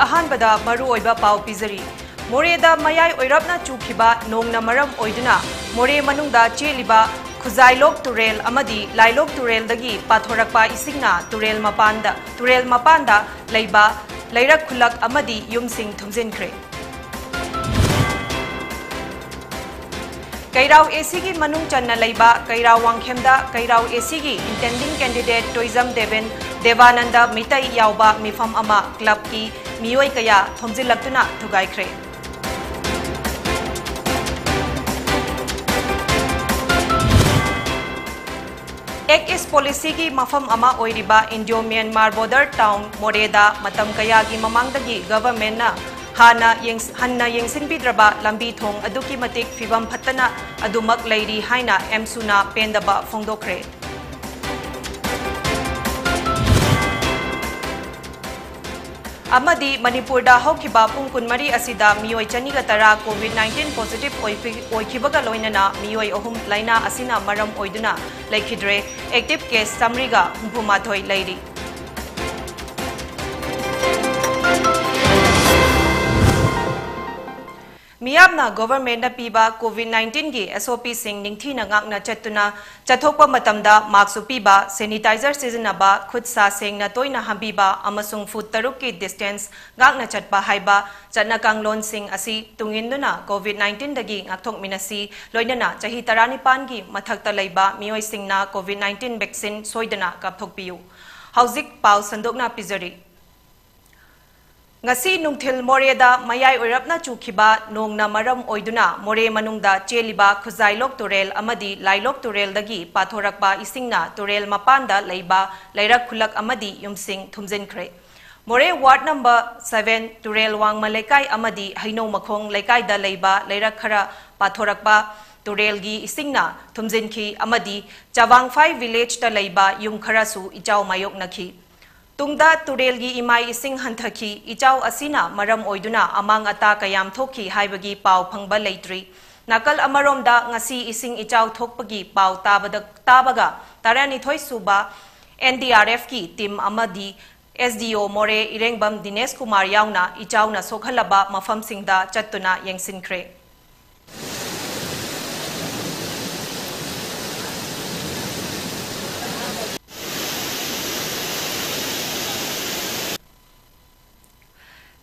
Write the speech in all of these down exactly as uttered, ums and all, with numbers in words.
ꯑꯍꯥꯟꯕꯗ ꯃꯔꯨꯑꯣꯏꯕ ꯄꯥꯎ ꯄꯤꯖꯔꯤ꯫ ꯃꯣꯔꯦꯗ ꯃꯌꯥꯏ ꯑꯣꯏꯔꯞꯅ ꯆꯨꯈꯤꯕ ꯅꯣꯡꯅ ꯃꯔꯝ ꯑꯣꯏꯗꯨꯅ ꯃꯣꯔꯦ ꯃꯅꯨꯡꯗ ꯆꯦꯜꯂꯤꯕ ꯈꯨꯖꯥꯏꯂꯣꯛ ꯇꯨꯔꯦꯜ ꯑꯃꯗꯤ ꯂꯥꯏꯂꯣꯛ ꯇꯨꯔꯦꯜꯗꯒꯤ ꯄꯥꯊꯣꯔꯛꯄ ꯏꯁꯤꯡꯅ ꯇꯨꯔꯦꯜ ꯃꯄꯥꯟꯗ, ꯇꯨꯔꯦꯜ ꯃꯄꯥꯟꯗ ꯂꯩꯕ ꯂꯩꯔꯛ ꯈꯨꯜꯂꯛ ꯑꯃꯗꯤ ꯌꯨꯝꯁꯤꯡ ꯊꯨꯝꯖꯤꯟꯈ꯭ꯔꯦ꯫ ꯀꯩꯔꯥꯎ ꯑꯦ ꯁꯤꯒꯤ ꯃꯅꯨꯡ ꯆꯟꯅ ꯂꯩꯕ ꯀꯩꯔꯥꯎ ꯋꯥꯡꯈꯦꯝꯗ ꯀꯩꯔꯥꯎ ꯑꯦ ꯁꯤꯒꯤ intending candidate ꯇꯣꯏꯖꯝ ꯗꯦꯕꯦꯟ, ꯗꯦꯕꯥꯅꯟꯗ ꯃꯤꯇꯩ ꯌꯥꯎꯕ ꯃꯤꯐꯝ ꯑꯃ clubꯀꯤ ꯃꯤꯑꯣꯏ ꯀꯌꯥ ꯊꯣꯝꯖꯤꯜꯂꯛꯇꯨꯅ ꯊꯨꯒꯥꯏꯈ꯭ꯔꯦ꯫ Act East Policyꯒꯤ ꯃꯐꯝ ꯑꯃ ꯑꯣꯏꯔꯤꯕ Indo Myanmar border town ꯃꯣꯔꯦꯗ ꯃꯇꯝ ꯀꯌꯥꯒꯤ ꯃꯃꯥꯡꯗꯒꯤ governmentꯅ ꯍꯥꯟꯅ ꯌꯦꯡ-, ꯍꯟꯅ ꯌꯦꯡꯁꯤꯟꯕꯤꯗ꯭ꯔꯕ ꯂꯝꯕꯤ ꯊꯣꯡ ꯑꯗꯨꯛꯀꯤ ꯃꯇꯤꯛ ꯐꯤꯕꯝ ꯐꯠꯇꯅ ꯑꯗꯨꯃꯛ ꯂꯩꯔꯤ ꯍꯥꯏꯅ ꯑꯦꯝꯁꯨꯅ ꯄꯦꯟꯗꯕ ꯐꯣꯡꯗꯣꯛꯈ꯭ꯔꯦ꯫ ꯑꯃꯗꯤ ꯃꯅꯤꯄꯨꯔꯗ ꯍꯧꯈꯤꯕ ꯄꯨꯡ ꯀꯨꯟꯃꯔꯤ ꯑꯁꯤꯗ ꯃꯤꯑꯣꯏ ꯆꯅꯤꯒ ꯇꯔꯥ COVID nineteen positive ꯑꯣꯏꯈꯤ-, ꯑꯣꯏꯈꯤꯕꯒ ꯂꯣꯏꯅꯅ ꯃꯤꯑꯣꯏ ꯑꯍꯨꯝ ꯂꯥꯏꯅꯥ ꯑꯁꯤꯅ ꯃꯔꯝ ꯑꯣꯏꯗꯨꯅ ꯂꯩꯈꯤꯗ꯭ꯔꯦ꯫ Active case ꯆꯥꯃꯔꯤꯒ ꯍꯨꯝꯐꯨꯃꯥꯊꯣꯏ ꯂꯩꯔꯤ꯫ ꯃꯤꯌꯥꯝꯅ governmentꯅ ꯄꯤꯕ COVID nineteenꯒꯤ SOPꯁꯤꯡ ꯅꯤꯡꯊꯤꯅ ꯉꯥꯛꯅ ꯆꯠꯇꯨꯅ ꯆꯠꯊꯣꯛꯄ ꯃꯇꯝꯗ mask ꯎꯞꯄꯤꯕ, sanitizer ꯁꯤꯖꯤꯟꯅꯕ, ꯈꯨꯠ ꯁꯥ ꯁꯦꯡꯅ ꯇꯣꯏꯅ ꯍꯥꯝꯕꯤꯕ ꯑꯃꯁꯨꯡ foot ꯇꯔꯨꯛꯀꯤ distance ꯉꯥꯛꯅ ꯆꯠꯄ ꯍꯥꯏꯕ ꯆꯠꯅ ꯀꯥꯡꯂꯣꯟꯁꯤꯡ ꯑꯁꯤ ꯇꯨꯡꯏꯟꯗꯨꯅ COVID nineteenꯗꯒꯤ ꯉꯥꯛꯊꯣꯛꯃꯤꯟꯅꯁꯤ꯫ ꯂꯣꯏꯅꯅ ꯆꯍꯤ ꯇꯔꯥꯅꯤꯄꯥꯟꯒꯤ ꯃꯊꯛꯇ ꯂꯩꯕ ꯃꯤꯑꯣꯏꯁꯤꯡꯅ COVID nineteen vaccine ꯁꯣꯏꯗꯅ ꯀꯥꯞꯊꯣꯛꯄꯤꯌꯨ꯫ ꯍꯧꯖꯤꯛ ꯄꯥꯎ ꯁꯟꯗꯣꯛꯅ ꯄꯤꯖꯔꯤ꯫ ꯉꯁꯤ ꯅꯨꯡꯊꯤꯜ ꯃꯣꯔꯦꯗ ꯃꯌꯥꯏ ꯑꯣꯏꯔꯞꯅ ꯆꯨꯈꯤꯕ ꯅꯣꯡꯅ ꯃꯔꯝ ꯑꯣꯏꯗꯨꯅ ꯃꯣꯔꯦ ꯃꯅꯨꯡꯗ ꯆꯦꯜꯂꯤꯕ ꯈꯨꯖꯥꯏꯂꯣꯛ ꯇꯨꯔꯦꯜ ꯑꯃꯗꯤ ꯂꯥꯏꯂꯣꯛ ꯇꯨꯔꯦꯜꯗꯒꯤ ꯄꯥꯊꯣꯔꯛꯄ ꯏꯁꯤꯡꯅ ꯇꯨꯔꯦꯜ ꯃꯄꯥꯟꯗ ꯂꯩꯕ ꯂꯩꯔꯛ ꯈꯨꯜꯂꯛ ꯑꯃꯗꯤ ꯌꯨꯝꯁꯤꯡ ꯊꯨꯝꯖꯤꯟꯈ꯭ꯔꯦ꯫ ꯃꯣꯔꯦ ward number seven ꯇꯨꯔꯦꯜ ꯋꯥꯡꯃ ꯂꯩꯀꯥꯏ ꯑꯃꯗꯤ ꯍꯩꯅꯧ ꯃꯈꯣꯡ ꯂꯩꯀꯥꯏꯗ ꯂꯩꯕ ꯂꯩꯔꯛ ꯈꯔ ꯄꯥꯊꯣꯔꯛꯄ ꯇꯨꯔꯦꯜꯒꯤ ꯏꯁꯤꯡꯅ ꯊꯨꯝꯖꯤꯟꯈꯤ ꯑꯃꯗꯤ ꯆꯋꯥꯡꯐꯥꯏ villageꯇ ꯂꯩꯕ ꯌꯨꯝ ꯈꯔꯁꯨ ꯏꯆꯥꯎ ꯃꯥꯌꯣꯛꯅꯈꯤ꯫ ꯇꯨꯡꯗ ꯇꯨꯔꯦꯜꯒꯤ ꯏꯃꯥꯏ ꯏꯁꯤꯡ ꯍꯟꯊꯈꯤ꯫ ꯏꯆꯥꯎ ꯑꯁꯤꯅ ꯃꯔꯝ ꯑꯣꯏꯗꯨꯅ ꯑꯃꯥꯡ ꯑꯇꯥ ꯀꯌꯥꯝ ꯊꯣꯛꯈꯤ ꯍꯥꯏꯕꯒꯤ ꯄꯥꯎ ꯐꯪꯕ ꯂꯩꯇ꯭ꯔꯤ꯫ ꯅꯥꯀꯜ ꯑꯃꯔꯣꯝꯗ ꯉꯁꯤ ꯏꯁꯤꯡ ꯏꯆꯥꯎ ꯊꯣꯛꯄꯒꯤ ꯄꯥꯎ ꯇꯥꯕꯗ, ꯇꯥꯕꯒ ꯇꯔꯥꯅꯤꯊꯣꯏ ꯁꯨꯕ NDRFꯀꯤ team ꯑꯃꯗꯤ ꯑꯦꯁ ꯗꯤ ꯑꯣ ꯃꯣꯔꯦ ꯏꯔꯦꯡꯕꯝ ꯗꯤꯅꯦꯁ ꯀꯨꯃꯥꯔ ꯌꯥꯎꯅ ꯏꯆꯥꯎꯅ ꯁꯣꯛꯍꯜꯂꯕ ꯃꯐꯝꯁꯤꯡꯗ ꯆꯠꯇꯨꯅ ꯌꯦꯡꯁꯤꯟꯈ꯭ꯔꯦ꯫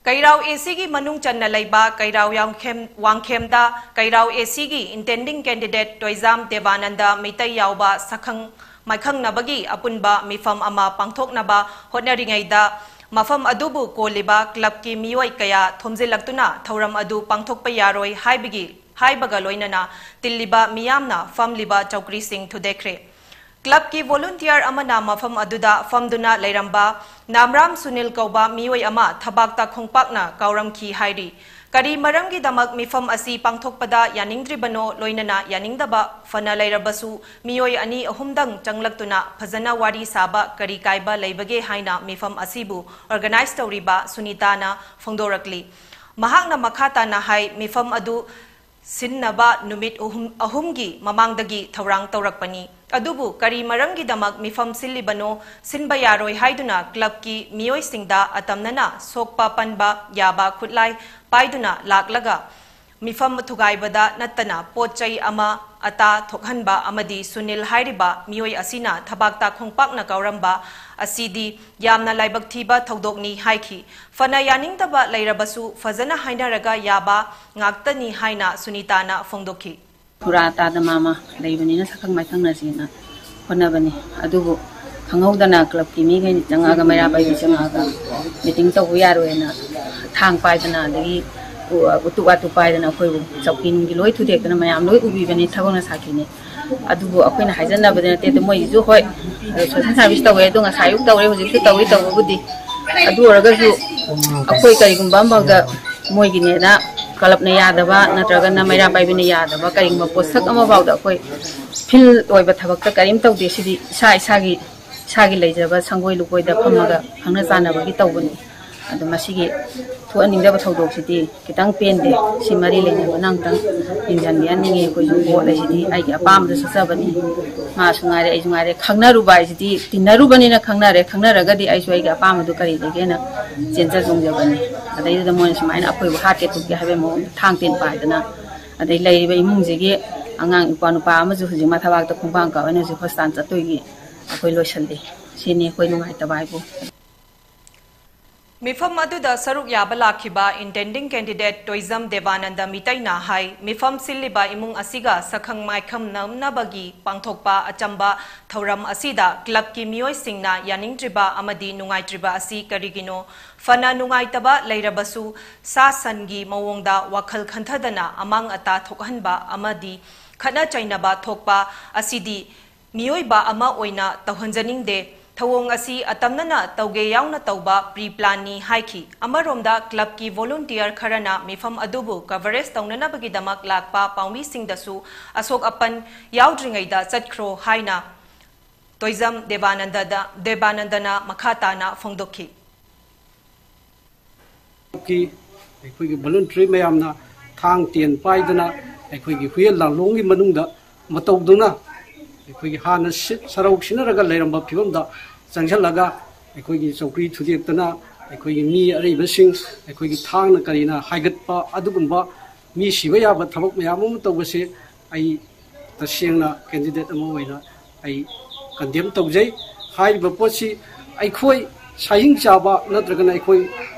ꯀꯩꯔꯥꯎ ꯑꯦ ꯁꯤꯒꯤ ꯃꯅꯨꯡ ꯆꯟꯅ ꯂꯩꯕ ꯀꯩꯔꯥꯎ ꯌꯥꯡꯈꯦꯝ-, ꯋꯥꯡꯈꯦꯝꯗ ꯀꯩꯔꯥꯎ ꯑꯦ ꯁꯤꯒꯤ intending candidate ꯇꯣꯏꯖꯥꯝ ꯗꯦꯕꯥꯅꯟꯗ ꯃꯤꯇꯩ ꯌꯥꯎꯕ ꯁꯛꯈꯪ ꯃꯥꯏꯈꯪꯅꯕꯒꯤ ꯑꯄꯨꯟꯕ ꯃꯤꯐꯝ ꯑꯃ ꯄꯥꯡꯊꯣꯛꯅꯕ ꯍꯣꯠꯅꯔꯤꯉꯩꯗ, ꯃꯐꯝ ꯑꯗꯨꯕꯨ ꯀꯣꯜꯂꯤꯕ clubꯀꯤ ꯃꯤꯑꯣꯏ ꯀꯌꯥ ꯊꯣꯝꯖꯤꯜꯂꯛꯇꯨꯅ ꯊꯧꯔꯝ ꯑꯗꯨ ꯄꯥꯡꯊꯣꯛꯄ ꯌꯥꯔꯣꯏ ꯍꯥꯏꯕꯒꯤ, ꯍꯥꯏꯕꯒ ꯂꯣꯏꯅꯅ ꯇꯤꯜꯂꯤꯕ ꯃꯤꯌꯥꯝꯅ ꯐꯝꯂꯤꯕ ꯆꯧꯀ꯭ꯔꯤꯁꯤꯡ ꯊꯨꯗꯦꯛꯈ꯭ꯔꯦ꯫ Clubꯀꯤ volunteer ꯑꯃꯅ ꯃꯐꯝ ꯑꯗꯨꯗ ꯐꯝꯗꯨꯅ ꯂꯩꯔꯝꯕ ꯅꯥꯝꯔꯥꯝ ꯁꯨꯅꯤꯜ ꯀꯧꯕ ꯃꯤꯑꯣꯏ ꯑꯃ ꯊꯕꯥꯛꯇ ꯈꯣꯡꯄꯥꯛꯅ ꯀꯥꯎꯔꯝꯈꯤ ꯍꯥꯏꯔꯤ꯫ ꯀꯔꯤ ꯃꯔꯝꯒꯤꯗꯃꯛ ꯃꯤꯐꯝ ꯑꯁꯤ ꯄꯥꯡꯊꯣꯛꯄꯗ ꯌꯥꯅꯤꯡꯗ꯭ꯔꯤꯕꯅꯣ, ꯂꯣꯏꯅꯅ ꯌꯥꯅꯤꯡꯗꯕ ꯐꯅ ꯂꯩꯔꯕꯁꯨ ꯃꯤꯑꯣꯏ ꯑꯅꯤ ꯑꯍꯨꯝꯗꯪ ꯆꯪꯂꯛꯇꯨꯅ ꯐꯖꯅ ꯋꯥꯔꯤ ꯁꯥꯕ ꯀꯔꯤ ꯀꯥꯏꯕ ꯂꯩꯕꯒꯦ ꯍꯥꯏꯅ ꯃꯤꯐꯝ ꯑꯁꯤꯕꯨ organize ꯇꯧꯔꯤꯕ ꯁꯨꯅꯤꯇꯥꯅ ꯐꯣꯡꯗꯣꯔꯛꯂꯤ꯫ ꯃꯍꯥꯛꯅ ꯃꯈꯥ ꯇꯥꯅ ꯍꯥꯏ, ꯃꯤꯐꯝ ꯑꯗꯨ ꯁꯤꯟꯅꯕ ꯅꯨꯃꯤꯠ ꯑꯍꯨꯝ, ꯑꯍꯨꯝꯒꯤ ꯃꯃꯥꯡꯗꯒꯤ ꯊꯧꯔꯥꯡ ꯇꯧꯔꯛꯄꯅꯤ꯫ ꯑꯗꯨꯕꯨ ꯀꯔꯤ ꯃꯔꯝꯒꯤꯗꯃꯛ ꯃꯤꯐꯝ ꯁꯤꯜꯂꯤꯕꯅꯣ? ꯁꯤꯟꯕ ꯌꯥꯔꯣꯏ ꯍꯥꯏꯗꯨꯅ clubꯀꯤ ꯃꯤꯑꯣꯏꯁꯤꯡꯗ ꯑꯇꯝꯅꯅ ꯁꯣꯛꯄ ꯄꯟꯕ ꯌꯥꯕ ꯈꯨꯠꯂꯥꯏ ꯄꯥꯏꯗꯨꯅ ꯂꯥꯛꯂꯒ ꯃꯤꯐꯝ ꯊꯨꯒꯥꯏꯕꯗ ꯅꯠꯇꯅ ꯄꯣꯠ ꯆꯩ ꯑꯃ ꯑꯇꯥ ꯊꯣꯛꯍꯟꯕ ꯑꯃꯗꯤ ꯁꯨꯅꯤꯜ ꯍꯥꯏꯔꯤꯕ ꯃꯤꯑꯣꯏ ꯑꯁꯤꯅ ꯊꯕꯥꯛꯇ ꯈꯣꯡꯄꯥꯛꯅ ꯀꯥꯎꯔꯝꯕ ꯑꯁꯤꯗꯤ ꯌꯥꯝꯅ ꯂꯥꯏꯕꯛ ꯊꯤꯕ ꯊꯧꯗꯣꯛꯅꯤ ꯍꯥꯏꯈꯤ꯫ ꯐꯅ ꯌꯥꯅꯤꯡꯗꯕ ꯂꯩꯔꯕꯁꯨ ꯐꯖꯅ ꯍꯥꯏꯅꯔꯒ ꯌꯥꯕ ꯉꯥꯛꯇꯅꯤ ꯍꯥꯏꯅ ꯁꯨꯅꯤꯇꯥꯅ ꯐꯣꯡꯗꯣꯛꯈꯤ꯫ ꯊꯨꯔꯥ ꯇꯥꯗ ꯃꯥꯃ ꯂꯩꯕꯅꯤꯅ ꯁꯛꯈꯪ ꯃꯥꯏꯈꯪꯅꯁꯦꯅ ꯍꯣꯠꯅꯕꯅꯤ꯫ ꯑꯗꯨꯕꯨ ꯈꯪꯍꯧꯗꯅ clubꯀꯤ ꯃꯤꯈꯩ ꯆꯪꯉꯛꯑꯒ, ꯃꯩꯔꯥ ꯄꯥꯏꯕꯤ ꯆꯪꯉꯛꯑꯒ meeting ꯇꯧꯕ ꯌꯥꯔꯣꯏꯅ ꯊꯥꯡ ꯄꯥꯏꯗꯅ, ꯑꯗꯒꯤ ꯎ-, ꯎꯇꯨꯞ ꯋꯥꯇꯨꯞ ꯄꯥꯏꯗꯅ ꯑꯩꯈꯣꯏꯕꯨ ꯆꯧꯀꯤ ꯅꯨꯡꯒꯤ ꯂꯣꯏ ꯊꯨꯗꯦꯛꯇꯅ ꯃꯌꯥꯝ ꯂꯣꯏ ꯎꯕꯤꯕꯅꯤ, ꯊꯕꯛꯅ ꯁꯥꯈꯤꯅꯤ꯫ ꯑꯗꯨꯕꯨ ꯑꯩꯈꯣꯏꯅ ꯍꯥꯏꯖꯟꯅꯕꯗꯤ ꯅꯠꯇꯦ, ꯑꯗꯨ ꯃꯣꯏꯒꯤꯁꯨ ꯍꯣꯏ, social service ꯇꯧꯋꯦ, ꯑꯗꯣ ꯉꯁꯥꯏ ꯑꯌꯨꯛ ꯇꯧꯔꯦ, ꯍꯧꯖꯤꯛꯁꯨ ꯇꯧꯏ ꯇꯧꯕꯕꯨꯗꯤ꯫ ꯑꯗꯨ ꯑꯣꯏꯔꯒꯁꯨ ꯑꯩꯈꯣꯏ ꯀꯔꯤꯒꯨꯝꯕ ꯑꯃꯐꯥꯎꯗ ꯃꯣꯏꯒꯤꯅꯦꯅ clubꯅ ꯌꯥꯗꯕ ꯅꯠꯇ꯭ꯔꯒꯅ ꯃꯩꯔꯥ ꯄꯥꯏꯕꯤꯅ ꯌꯥꯗꯕ ꯀꯔꯤꯒꯨꯝꯕ ꯄꯣꯠꯁꯛ ꯑꯃꯐꯥꯎꯗ ꯑꯩꯈꯣꯏ feel ꯑꯣꯏꯕ ꯊꯕꯛꯇ ꯀꯔꯤꯝ ꯇꯧꯗꯦ꯫ ꯁꯤꯗꯤ ꯏꯁꯥ ꯏꯁꯥꯒꯤ, ꯏꯁꯥꯒꯤ ꯂꯩꯖꯕ ꯁꯪꯒꯣꯏ ꯂꯨꯀꯣꯏꯗ ꯐꯝꯃꯒ ꯈꯪꯅ ꯆꯥꯟꯅꯕꯒꯤ ꯇꯧꯕꯅꯤ꯫ ꯑꯗꯣ ꯃꯁꯤꯒꯤ ꯊꯣꯛꯍꯟꯅꯤꯡꯗꯕ ꯊꯧꯗꯣꯛꯁꯤꯗꯤ ꯈꯤꯇꯪ ꯄꯦꯟꯗꯦ꯫ ꯁꯤ ꯃꯔꯤ ꯂꯩꯅꯕꯅ ꯑꯃꯨꯛꯇꯪ ꯌꯦꯡꯁꯤꯟꯕꯤꯍꯟꯅꯤꯡꯉꯤ꯫ ꯑꯩꯈꯣꯏꯁꯨ ꯚꯣꯠ ꯍꯥꯏꯁꯤꯗꯤ ꯑꯩꯒꯤ ꯑꯄꯥꯝꯕꯗ ꯆꯠꯆꯕꯅꯤ꯫ ꯃꯥꯁꯨ ꯉꯥꯏꯔꯦ, ꯑꯩꯁꯨ ꯉꯥꯏꯔꯦ, ꯈꯪꯅꯔꯨꯕ ꯍꯥꯏꯁꯤꯗꯤ ꯇꯤꯟꯅꯔꯨꯕꯅꯤꯅ ꯈꯪꯅꯔꯦ꯫ ꯈꯪꯅꯔꯒꯗꯤ ꯑꯩꯁꯨ ꯑꯩꯒꯤ ꯑꯄꯥꯝꯕꯗꯨ ꯀꯔꯤ ꯂꯩꯒꯦꯅ ꯆꯦꯟꯖ ꯆꯣꯡꯖꯕꯅꯤ꯫ ꯑꯗꯩꯗꯨꯗ ꯃꯣꯏꯅ ꯁꯨꯃꯥꯏꯅ ꯑꯩꯈꯣꯏꯕꯨ ꯍꯥꯠꯀꯦ ꯊꯨꯞꯀꯦ ꯍꯥꯏꯕꯒꯤ ꯃꯑꯣꯡꯗ ꯊꯥꯡ ꯇꯦꯟ ꯄꯥꯏꯗꯅ, ꯑꯗꯩ ꯂꯩꯔꯤꯕ ꯏꯃꯨꯡꯁꯤꯒꯤ ꯑꯉꯥꯡ ꯏꯄ꯭ꯋꯥ ꯅꯨꯄꯥ ꯑꯃꯁꯨ ꯍꯧꯖꯤꯛ ꯃꯊꯕꯥꯛꯇ ꯈꯣꯡꯕꯥꯡ ꯀꯥꯎꯋꯦꯅ ꯍꯧꯖꯤꯛ ꯍꯣꯁꯄꯤꯇꯥꯜ ꯆꯠꯇꯣꯏꯒꯤ ꯑꯩꯈꯣꯏ ꯂꯣꯏꯁꯜꯂꯤ꯫ ꯁꯤꯅꯤ ꯑꯩꯈꯣꯏ ꯅꯨꯡꯉꯥꯏꯇꯕ ꯍꯥꯏꯕꯨ꯫ ꯃꯤꯐꯝ ꯑꯗꯨꯗ ꯁꯔꯨꯛ ꯌꯥꯕ ꯂꯥꯛꯈꯤꯕ intending candidate ꯇꯣꯏꯖꯝ ꯗꯦꯕꯥꯅꯟꯗ ꯃꯤꯇꯩꯅ ꯍꯥꯏ, ꯃꯤꯐꯝ ꯁꯤꯜꯂꯤꯕ ꯏꯃꯨꯡ ꯑꯁꯤꯒ ꯁꯛꯈꯪ ꯃꯥꯏꯈꯪꯅꯅꯕꯒꯤ ꯄꯥꯡꯊꯣꯛꯄ ꯑꯆꯝꯕ ꯊꯧꯔꯝ ꯑꯁꯤꯗ ꯀ꯭ꯂꯕꯀꯤ ꯃꯤꯑꯣꯏꯁꯤꯡꯅ ꯌꯥꯅꯤꯡꯗ꯭ꯔꯤꯕ ꯑꯃꯗꯤ ꯅꯨꯡꯉꯥꯏꯇ꯭ꯔꯤꯕ ꯑꯁꯤ ꯀꯔꯤꯒꯤꯅꯣ? ꯐꯅ ꯅꯨꯡꯉꯥꯏꯇꯕ ꯂꯩꯔꯕꯁꯨ ꯁꯥ ꯁꯟꯒꯤ ꯃꯑꯣꯡꯗ ꯋꯥꯈꯜ ꯈꯟꯊꯗꯅ ꯑꯃꯥꯡ ꯑꯇꯥ ꯊꯣꯛꯍꯟꯕ ꯑꯃꯗꯤ ꯈꯠꯅ ꯆꯩꯅꯕ ꯊꯣꯛꯄ ꯑꯁꯤꯗꯤ ꯃꯤꯑꯣꯏꯕ ꯑꯃ ꯑꯣꯏꯅ ꯇꯧꯍꯟꯖꯅꯤꯡꯗꯦ꯫ ꯊꯧꯑꯣꯡ ꯑꯁꯤ ꯑꯇꯝꯅꯅ ꯇꯧꯒꯦ ꯌꯥꯎꯅ ꯇꯧꯕ pre planꯅꯤ ꯍꯥꯏꯈꯤ꯫ ꯑꯃꯔꯣꯝꯗ ꯀ꯭ꯂꯕꯀꯤ volunteer ꯈꯔꯅ ꯃꯤꯐꯝ ꯑꯗꯨꯕꯨ coverage ꯇꯧꯅꯅꯕꯒꯤꯗꯃꯛ ꯂꯥꯛꯄ ꯄꯥꯎꯃꯤꯁꯤꯡꯗꯁꯨ ꯑꯁꯣꯛ ꯑꯄꯟ ꯌꯥꯎꯗ꯭ꯔꯤꯉꯩꯗ ꯆꯠꯈ꯭ꯔꯣ ꯍꯥꯏꯅ ꯇꯣꯏꯖꯝ ꯗꯦꯕꯥꯅꯟꯗꯗ, ꯗꯦꯕꯥꯅꯟꯗꯅ ꯃꯈꯥ ꯇꯥꯅ ꯐꯣꯡꯗꯣꯛꯈꯤ꯫ ꯀꯤ ꯑꯩꯈꯣꯏꯒꯤ volunteer ꯃꯌꯥꯝꯅ ꯊꯥꯡ ꯇꯦꯟ ꯄꯥꯏꯗꯅ ꯑꯩꯈꯣꯏꯒꯤ ꯍꯨꯏꯌꯦꯟ ꯂꯥꯡꯂꯣꯡꯒꯤ ꯃꯅꯨꯡꯗ ꯃꯇꯧꯗꯨꯅ ꯑꯩꯈꯣꯏꯒꯤ ꯍꯥꯟꯅ ꯁꯤ-, ꯁꯔꯧ ꯁꯤꯟꯅꯔꯒ ꯂꯩꯔꯝꯕ ꯐꯤꯕꯝꯗ ꯆꯪꯁꯤꯜꯂꯒ ꯑꯩꯈꯣꯏꯒꯤ ꯆꯧꯀ꯭ꯔꯤ ꯊꯨꯗꯦꯛꯇꯅ ꯑꯩꯈꯣꯏꯒꯤ ꯃꯤ ꯑꯔꯩꯕꯁꯤꯡ ꯑꯩꯈꯣꯏꯒꯤ ꯊꯥꯡꯅ ꯀꯔꯤꯅ ꯍꯥꯏꯒꯠꯄ ꯑꯗꯨꯒꯨꯝꯕ ꯃꯤ ꯁꯤꯕ ꯌꯥꯕ ꯊꯕꯛ ꯃꯌꯥꯝ ꯑꯃ ꯇꯧꯕꯁꯦ ꯑꯩ ꯇꯁꯦꯡꯅ candidate ꯑꯃ ꯑꯣꯏꯅ ꯑꯩ condemn ꯇꯧꯖꯩ꯫ ꯍꯥꯏꯔꯤꯕ ꯄꯣꯠꯁꯤ ꯑꯩꯈꯣꯏ ꯁꯥꯍꯤꯡ ꯆꯥꯕ ꯅꯠꯇ꯭ꯔꯒꯅ ꯑꯩꯈꯣꯏ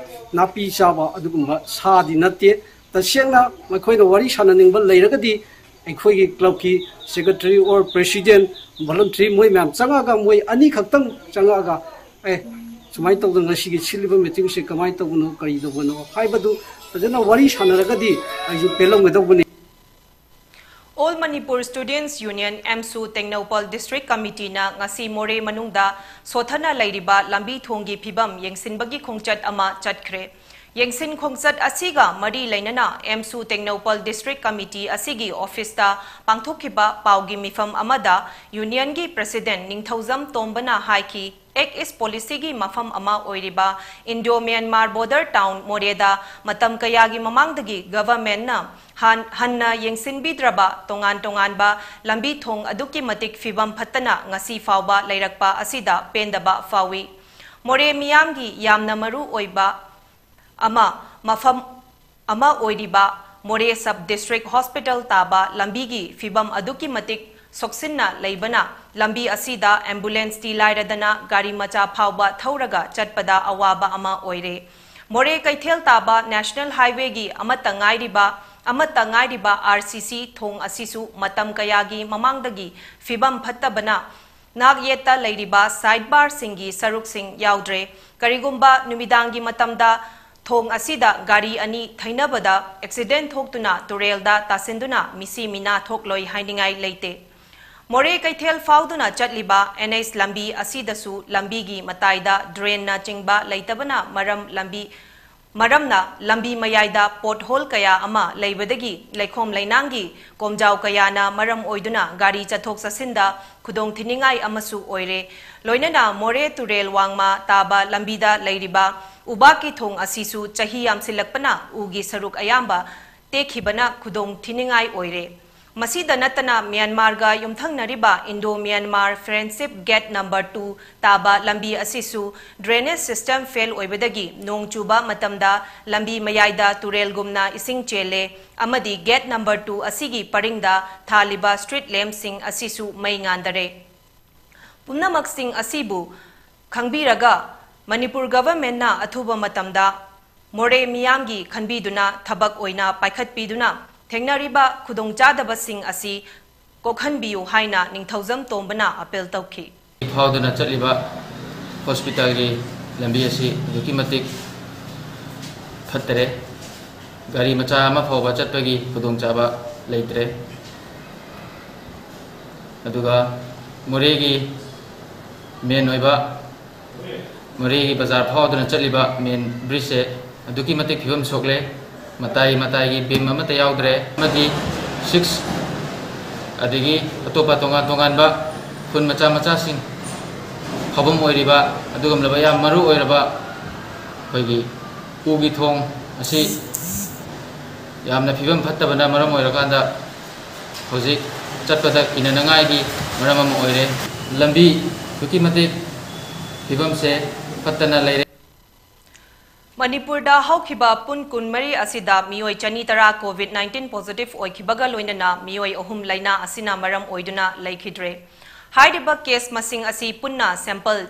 ꯅꯥꯄꯤ ꯆꯥꯕ ꯑꯗꯨꯒꯨꯝꯕ ꯁꯥꯗꯤ ꯅꯠꯇꯦ꯫ ꯇꯁꯦꯡꯅ ꯃꯈꯣꯏꯅ ꯋꯥꯔꯤ ꯁꯥꯟꯅꯅꯤꯡꯕ ꯂꯩꯔꯒꯗꯤ ꯑꯩꯈꯣꯏꯒꯤ clubꯀꯤ secretary or president, volunteer ꯃꯣꯏ ꯃꯌꯥꯝ ꯆꯪꯉꯛꯑꯒ ꯃꯣꯏ ꯑꯅꯤꯈꯛꯇꯪ ꯆꯪꯉꯛꯑꯒ ꯑꯦ ꯁꯨꯃꯥꯏꯅ ꯇꯧꯗꯅ ꯉꯁꯤꯒꯤ ꯁꯤꯜꯂꯤꯕ meetingꯁꯦ ꯀꯃꯥꯏꯅ ꯇꯧꯕꯅꯣ ꯀꯔꯤ ꯇꯧꯕꯅꯣ ꯍꯥꯏꯕꯗꯨ ꯐꯖꯅ ꯋꯥꯔꯤ ꯁꯥꯟꯅꯔꯒꯗꯤ ꯑꯩꯁꯨ ꯄꯦꯜꯂꯝꯒꯗꯧꯕꯅꯤ꯫ All Manipur Students Union, AMSU, Tengnoupal District Committeeꯅ ꯉꯁꯤ ꯃꯣꯔꯦ ꯃꯅꯨꯡꯗ ꯁꯣꯊꯅ ꯂꯩꯔꯤꯕ ꯂꯝꯕꯤ ꯊꯣꯡꯒꯤ ꯐꯤꯕꯝ ꯌꯦꯡꯁꯤꯟꯕꯒꯤ ꯈꯣꯡꯆꯠ ꯑꯃ ꯆꯠꯈ꯭ꯔꯦ꯫ ꯌꯦꯡꯁꯤꯟ ꯈꯣꯡꯆꯠ ꯑꯁꯤꯒ ꯃꯔꯤ ꯂꯩꯅꯅ AMSU ꯇꯦꯡꯅꯧꯄꯜ District Committee ꯑꯁꯤꯒꯤ officeꯇ ꯄꯥꯡꯊꯣꯛꯈꯤꯕ ꯄꯥꯎꯒꯤ ꯃꯤꯐꯝ ꯑꯃꯗ unionꯒꯤ president ꯅꯤꯡꯊꯧꯖꯝ ꯇꯣꯝꯕꯅ ꯍꯥꯏꯈꯤ, ꯑꯦꯛ ꯏꯁ ꯄꯣꯂꯤꯁꯤꯒꯤ ꯃꯐꯝ ꯑꯃ ꯑꯣꯏꯔꯤꯕ ꯏꯟꯗꯣ ꯃ꯭ꯌꯥꯟꯃꯥꯔ ꯕꯣꯔꯗꯔ ꯇꯥꯎꯟ ꯃꯣꯔꯦꯗ ꯃꯇꯝ ꯀꯌꯥꯒꯤ ꯃꯃꯥꯡꯗꯒꯤ ꯒꯚꯔꯟꯃꯦꯟꯠꯅ ꯍꯥꯟ-, ꯍꯟꯅ ꯌꯦꯡꯁꯤꯟꯕꯤꯗ꯭ꯔꯕ ꯇꯣꯉꯥꯟ ꯇꯣꯉꯥꯟꯕ ꯂꯝꯕꯤ ꯊꯣꯡ ꯑꯗꯨꯛꯀꯤ ꯃꯇꯤꯛ ꯐꯤꯕꯝ ꯐꯠꯇꯅ ꯉꯁꯤ ꯐꯥꯎꯕ ꯂꯩꯔꯛꯄ ꯑꯁꯤꯗ ꯄꯦꯟꯗꯕ ꯐꯥꯎꯏ꯫ ꯃꯣꯔꯦ ꯃꯤꯌꯥꯝꯒꯤ ꯌꯥꯝꯅ ꯃꯔꯨ ꯑꯣꯏꯕ ꯑꯃ ꯃꯐꯝ ꯑꯃ ꯑꯣꯏꯔꯤꯕ ꯃꯣꯔꯦ ꯁꯕ ꯗꯤꯁꯇ꯭ꯔꯤꯛ ꯍꯣꯁꯄꯤꯇꯥꯜ ꯇꯥꯕ ꯂꯝꯕꯤꯒꯤ ꯐꯤꯕꯝ ꯑꯗꯨꯛꯀꯤ ꯃꯇꯤꯛ ꯁꯣꯛꯆꯤꯟꯅ ꯂꯩꯕꯅ, ꯂꯝꯕꯤ ꯑꯁꯤꯗ ꯑꯦꯝꯕꯨꯂꯦꯟꯁꯇꯤ ꯂꯥꯏꯔꯗꯅ ꯒꯥꯔꯤ ꯃꯆꯥ ꯐꯥꯎꯕ ꯊꯧꯔꯒ ꯆꯠꯄꯗ ꯑꯋꯥꯕ ꯑꯃ ꯑꯣꯏꯔꯦ꯫ ꯃꯣꯔꯦ ꯀꯩꯊꯦꯜ ꯇꯥꯕ ꯅꯦꯁꯅꯦꯜ ꯍꯥꯏꯋꯦꯒꯤ ꯑꯃꯠꯇ ꯉꯥꯏꯔꯤꯕ, ꯑꯃꯠꯇ ꯉꯥꯏꯔꯤꯕ ꯑꯥꯔ ꯁꯤ ꯁꯤ ꯊꯣꯡ ꯑꯁꯤꯁꯨ ꯃꯇꯝ ꯀꯌꯥꯒꯤ ꯃꯃꯥꯡꯗꯒꯤ ꯐꯤꯕꯝ ꯐꯠꯇꯕꯅ, ꯅꯥꯛ ꯌꯦꯠꯇ ꯂꯩꯔꯤꯕ ꯁꯥꯏꯗ ꯕꯥꯔꯁꯤꯡꯒꯤ ꯁꯔꯨꯛꯁꯤꯡ ꯌꯥꯎꯗ꯭ꯔꯦ꯫ ꯀꯔꯤꯒꯨꯝꯕ ꯅꯨꯃꯤꯗꯥꯡꯒꯤ ꯃꯇꯝꯗ ꯊꯣꯡ ꯑꯁꯤꯗ ꯒꯥꯔꯤ ꯑꯅꯤ ꯊꯩꯅꯕꯗ ꯑꯦꯛꯁꯤꯗꯦꯟ ꯊꯣꯛꯇꯨꯅ ꯇꯨꯔꯦꯜꯗ ꯇꯥꯁꯤꯟꯗꯨꯅ ꯃꯤꯁꯤ ꯃꯤꯅꯥ ꯊꯣꯛꯂꯣꯏ ꯍꯥꯏꯅꯤꯡꯉꯥꯏ ꯂꯩꯇꯦ꯫ ꯃꯣꯔꯦ ꯀꯩꯊꯦꯜ ꯐꯥꯎꯗꯨꯅ ꯆꯠꯂꯤꯕ ꯑꯦꯟ ꯑꯩꯆ ꯂꯝꯕꯤ ꯑꯁꯤꯗꯁꯨ ꯂꯝꯕꯤꯒꯤ ꯃꯇꯥꯏꯗ ꯗ꯭ꯔꯦꯟꯅ ꯆꯤꯡꯕ ꯂꯩꯇꯕꯅ ꯃꯔꯝ ꯂꯝꯕꯤ, ꯃꯔꯝꯅ ꯂꯝꯕꯤ ꯃꯌꯥꯏꯗ ꯄꯣꯠꯍꯣꯜ ꯀꯌꯥ ꯑꯃ ꯂꯩꯕꯗꯒꯤ ꯂꯩꯈꯣꯝ ꯂꯩꯅꯥꯡꯒꯤ ꯀꯣꯝꯖꯥꯎ ꯀꯌꯥꯅ ꯃꯔꯝ ꯑꯣꯏꯗꯨꯅ ꯒꯥꯔꯤ ꯆꯠꯊꯣꯛ ꯆꯠꯁꯤꯟꯗ ꯈꯨꯗꯣꯡ ꯊꯤꯅꯤꯡꯉꯥꯏ ꯑꯃꯁꯨ ꯑꯣꯏꯔꯦ꯫ ꯂꯣꯏꯅꯅ ꯃꯣꯔꯦ ꯇꯨꯔꯦꯜ ꯋꯥꯡꯃ ꯇꯥꯕ ꯂꯝꯕꯤꯗ ꯂꯩꯔꯤꯕ ꯎꯕꯥꯛꯀꯤ ꯊꯣꯡ ꯑꯁꯤꯁꯨ ꯆꯍꯤ ꯌꯥꯝꯁꯤꯜꯂꯛꯄꯅ ꯎꯒꯤ ꯁꯔꯨꯛ ꯑꯌꯥꯝꯕ ꯇꯦꯛꯈꯤꯕꯅ ꯈꯨꯗꯣꯡ ꯊꯤꯅꯤꯡꯉꯥꯏ ꯑꯣꯏꯔꯦ꯫ ꯃꯁꯤꯗ ꯅꯠꯇꯅ ꯃ꯭ꯌꯥꯟꯃꯥꯔꯒ ꯌꯨꯝꯊꯪꯅꯔꯤꯕ Indo Myanmar friendship gate number two ꯇꯥꯕ ꯂꯝꯕꯤ ꯑꯁꯤꯁꯨ ꯗ꯭ꯔꯦꯅꯦꯖ ꯁꯤꯁꯇꯦꯝ ꯐꯦꯜ ꯑꯣꯏꯕꯗꯒꯤ ꯅꯣꯡ ꯆꯨꯕ ꯃꯇꯝꯗ ꯂꯝꯕꯤ ꯃꯌꯥꯏꯗ ꯇꯨꯔꯦꯜꯒꯨꯝꯅ ꯏꯁꯤꯡ ꯆꯦꯜꯂꯦ ꯑꯃꯗꯤ ꯒꯦꯠ ꯅꯝꯕꯔ ꯇꯨ ꯑꯁꯤꯒꯤ ꯄꯔꯤꯡꯗ ꯊꯥꯜꯂꯤꯕ ꯁ꯭ꯇ꯭ꯔꯤꯠ ꯂꯦꯝꯞꯁꯤꯡ ꯑꯁꯤꯁꯨ ꯃꯩ ꯉꯥꯟꯗꯔꯦ꯫ ꯄꯨꯝꯅꯃꯛꯁꯤꯡ ꯑꯁꯤꯕꯨ ꯈꯪꯕꯤꯔꯒ ꯃꯅꯤꯄꯨꯔ ꯒꯚꯔꯟꯃꯦꯟꯠꯅ ꯑꯊꯨꯕ ꯃꯇꯝꯗ ꯃꯣꯔꯦ ꯃꯤꯌꯥꯝꯒꯤ ꯈꯟꯕꯤꯗꯨꯅ ꯊꯕꯛ ꯑꯣꯏꯅ ꯄꯥꯏꯈꯠꯄꯤꯗꯨꯅ ꯊꯦꯡꯅꯔꯤꯕ ꯈꯨꯗꯣꯡꯆꯥꯗꯕꯁꯤꯡ ꯑꯁꯤ ꯀꯣꯛꯍꯟꯕꯤꯌꯨ ꯍꯥꯏꯅ ꯅꯤꯡꯊꯧꯖꯝ ꯇꯣꯝꯕꯅ ꯑꯄꯤꯜ ꯇꯧꯈꯤ꯫ ꯐꯥꯎꯗꯨꯅ ꯆꯠꯂꯤꯕ ꯍꯣꯁꯄꯤꯇꯥꯜꯒꯤ ꯂꯝꯕꯤ ꯑꯁꯤ ꯑꯗꯨꯛꯀꯤ ꯃꯇꯤꯛ ꯐꯠꯇꯔꯦ꯫ ꯒꯥꯔꯤ ꯃꯆꯥ ꯑꯃ ꯐꯥꯎꯕ ꯆꯠꯄꯒꯤ ꯈꯨꯗꯣꯡꯆꯥꯕ ꯂꯩꯇ꯭ꯔꯦ꯫ ꯑꯗꯨꯒ ꯃꯣꯔꯦꯒꯤ ꯃꯦꯟ ꯑꯣꯏꯕ, ꯃꯣꯔꯦꯒꯤ ꯕꯖꯥꯔ ꯐꯥꯎꯗꯨꯅ ꯆꯠꯂꯤꯕ ꯃꯦꯟ ꯕ꯭ꯔꯤꯖꯁꯦ ꯑꯗꯨꯛꯀꯤ ꯃꯇꯤꯛ ꯐꯤꯕꯝ ꯁꯣꯛꯂꯦ꯫ ꯃꯇꯥꯏ ꯃꯇꯥꯏꯒꯤ ꯕꯤꯝ ꯑꯃꯠꯇ ꯌꯥꯎꯗ꯭ꯔꯦ, ꯑꯃꯗꯤ ꯁꯤꯛꯁ ꯑꯗꯒꯤ ꯑꯇꯣꯞꯄ ꯇꯣꯉꯥꯟ ꯇꯣꯉꯥꯟꯕ ꯈꯨꯟ ꯃꯆꯥ ꯃꯆꯥꯁꯤꯡ ꯐꯥꯎꯐꯝ ꯑꯣꯏꯔꯤꯕ ꯑꯗꯨꯒꯨꯝꯂꯕ ꯌꯥꯝ ꯃꯔꯨ ꯑꯣꯏꯔꯕ ꯑꯩꯈꯣꯏꯒꯤ ꯎꯒꯤ ꯊꯣꯡ ꯑꯁꯤ ꯌꯥꯝꯅ ꯐꯤꯕꯝ ꯐꯠꯇꯕꯅ ꯃꯔꯝ ꯑꯣꯏꯔꯀꯥꯟꯗ ꯍꯧꯖꯤꯛ ꯆꯠꯄꯗ ꯀꯤꯅꯅꯉꯥꯏꯒꯤ ꯃꯔꯝ ꯑꯃ ꯑꯣꯏꯔꯦ꯫ ꯂꯝꯕꯤ ꯑꯗꯨꯛꯀꯤ ꯃꯇꯤꯛ ꯐꯤꯕꯝꯁꯦ ꯐꯠꯇꯅ ꯂꯩꯔꯦ꯫ ꯃꯅꯤꯄꯨꯔꯗ ꯍꯧꯈꯤꯕ ꯄꯨꯡ ꯀꯨꯟꯃꯔꯤ ꯑꯁꯤꯗ ꯃꯤꯑꯣꯏ ꯆꯅꯤ ꯇꯔꯥ COVID nineteen positive ꯑꯣꯏꯈꯤꯕꯒ ꯂꯣꯏꯅꯅ ꯃꯤꯑꯣꯏ ꯑꯍꯨꯝ ꯂꯥꯏꯅꯥ ꯑꯁꯤꯅ ꯃꯔꯝ ꯑꯣꯏꯗꯨꯅ ꯂꯩꯈꯤꯗ꯭ꯔꯦ꯫ ꯍꯥꯏꯔꯤꯕ case ꯃꯁꯤꯡ ꯑꯁꯤ ꯄꯨꯟꯅ sample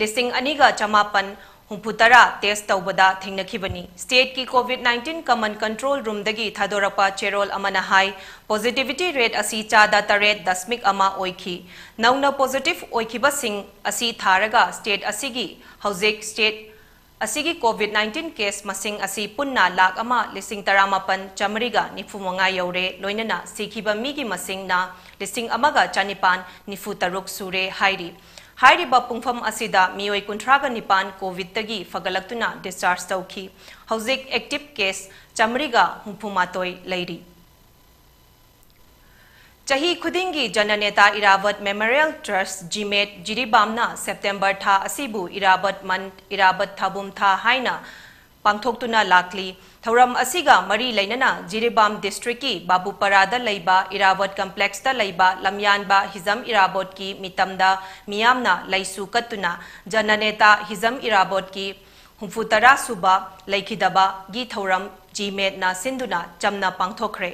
ꯂꯤꯁꯤꯡ ꯑꯅꯤꯒ ꯆꯃꯥꯄꯟ ꯍꯨꯝꯐꯨꯇꯔꯥ test ꯇꯧꯕꯗ ꯊꯦꯡꯅꯈꯤꯕꯅꯤ꯫ Stateꯀꯤ COVID nineteen common control roomꯗꯒꯤ ꯊꯥꯗꯣꯔꯛꯄ ꯆꯦꯔꯣꯜ ꯑꯃꯅ ꯍꯥꯏ, positivity rate ꯑꯁꯤ ꯆꯥꯗ ꯇꯔꯦꯠ ꯗꯁꯃꯤꯛ ꯑꯃ ꯑꯣꯏꯈꯤ꯫ ꯅꯧꯅ positive ꯑꯣꯏꯈꯤꯕꯁꯤꯡ ꯑꯁꯤ ꯊꯥꯔꯒ state ꯑꯁꯤꯒꯤ ꯍꯧꯖꯤꯛ state ꯑꯁꯤꯒꯤ COVID nineteen case ꯃꯁꯤꯡ ꯑꯁꯤ ꯄꯨꯟꯅ ꯂꯥꯈ ꯑꯃ ꯂꯤꯁꯤꯡ ꯇꯔꯥꯃꯥꯄꯟ ꯆꯥꯃꯔꯤꯒ ꯅꯤꯐꯨ ꯃꯉꯥ ꯌꯧꯔꯦ, ꯂꯣꯏꯅꯅ ꯁꯤꯈꯤꯕ ꯃꯤꯒꯤ ꯃꯁꯤꯡꯅ ꯂꯤꯁꯤꯡ ꯑꯃꯒ ꯆꯅꯤꯄꯥꯟ ꯅꯤꯐꯨ ꯇꯔꯨꯛ ꯁꯨꯔꯦ ꯍꯥꯏꯔꯤ꯫ ꯍꯥꯏꯔꯤꯕ ꯄꯨꯡꯐꯝ ꯑꯁꯤꯗ ꯃꯤꯑꯣꯏ ꯀꯨꯟꯊ꯭ꯔꯥꯒ ꯅꯤꯄꯥꯟ COVIDꯇꯒꯤ ꯐꯒꯠꯂꯛꯇꯨꯅ discharge ꯇꯧꯈꯤ꯫ ꯍꯧꯖꯤꯛ active case ꯆꯥꯃꯔꯤꯒ ꯍꯨꯝꯐꯨ ꯃꯥꯊꯣꯏ ꯂꯩꯔꯤ꯫ ꯆꯍꯤ ꯈꯨꯗꯤꯡꯒꯤ ꯖꯅꯅꯦꯇꯥ ꯏꯔꯥꯕꯠ Memorial Trust, GMAT, ꯖꯤꯔꯤꯕꯥꯝꯅ September ꯊꯥ ꯑꯁꯤꯕꯨ ꯏꯔꯥꯕꯠ ꯃꯟ, ꯏꯔꯥꯕꯠ ꯊꯥꯕꯨꯝ ꯊꯥ ꯍꯥꯏꯅ ꯄꯥꯡꯊꯣꯛꯇꯨꯅ ꯂꯥꯛꯂꯤ꯫ ꯊꯧꯔꯝ ꯑꯁꯤꯒ ꯃꯔꯤ ꯂꯩꯅꯅ ꯖꯤꯔꯤꯕꯥꯝ districtꯀꯤ ꯕꯥꯕꯨꯄꯥꯔꯥꯗ ꯂꯩꯕ ꯏꯔꯥꯕꯠ complexꯇ ꯂꯩꯕ ꯂꯝꯌꯥꯟꯕ ꯍꯤꯖꯝ ꯏꯔꯥꯕꯣꯠꯀꯤ ꯃꯤꯇꯝꯗ ꯃꯤꯌꯥꯝꯅ ꯂꯩꯁꯨ ꯀꯠꯇꯨꯅ ꯖꯅꯅꯦꯇꯥ ꯍꯤꯖꯝ ꯏꯔꯥꯕꯣꯠꯀꯤ ꯍꯨꯝꯐꯨꯇꯔꯥ ꯁꯨꯕ ꯂꯩꯈꯤꯗꯕꯒꯤ ꯊꯧꯔꯝ GMATꯅ ꯁꯤꯟꯗꯨꯅ ꯆꯝꯅ ꯄꯥꯡꯊꯣꯛꯈ꯭ꯔꯦ꯫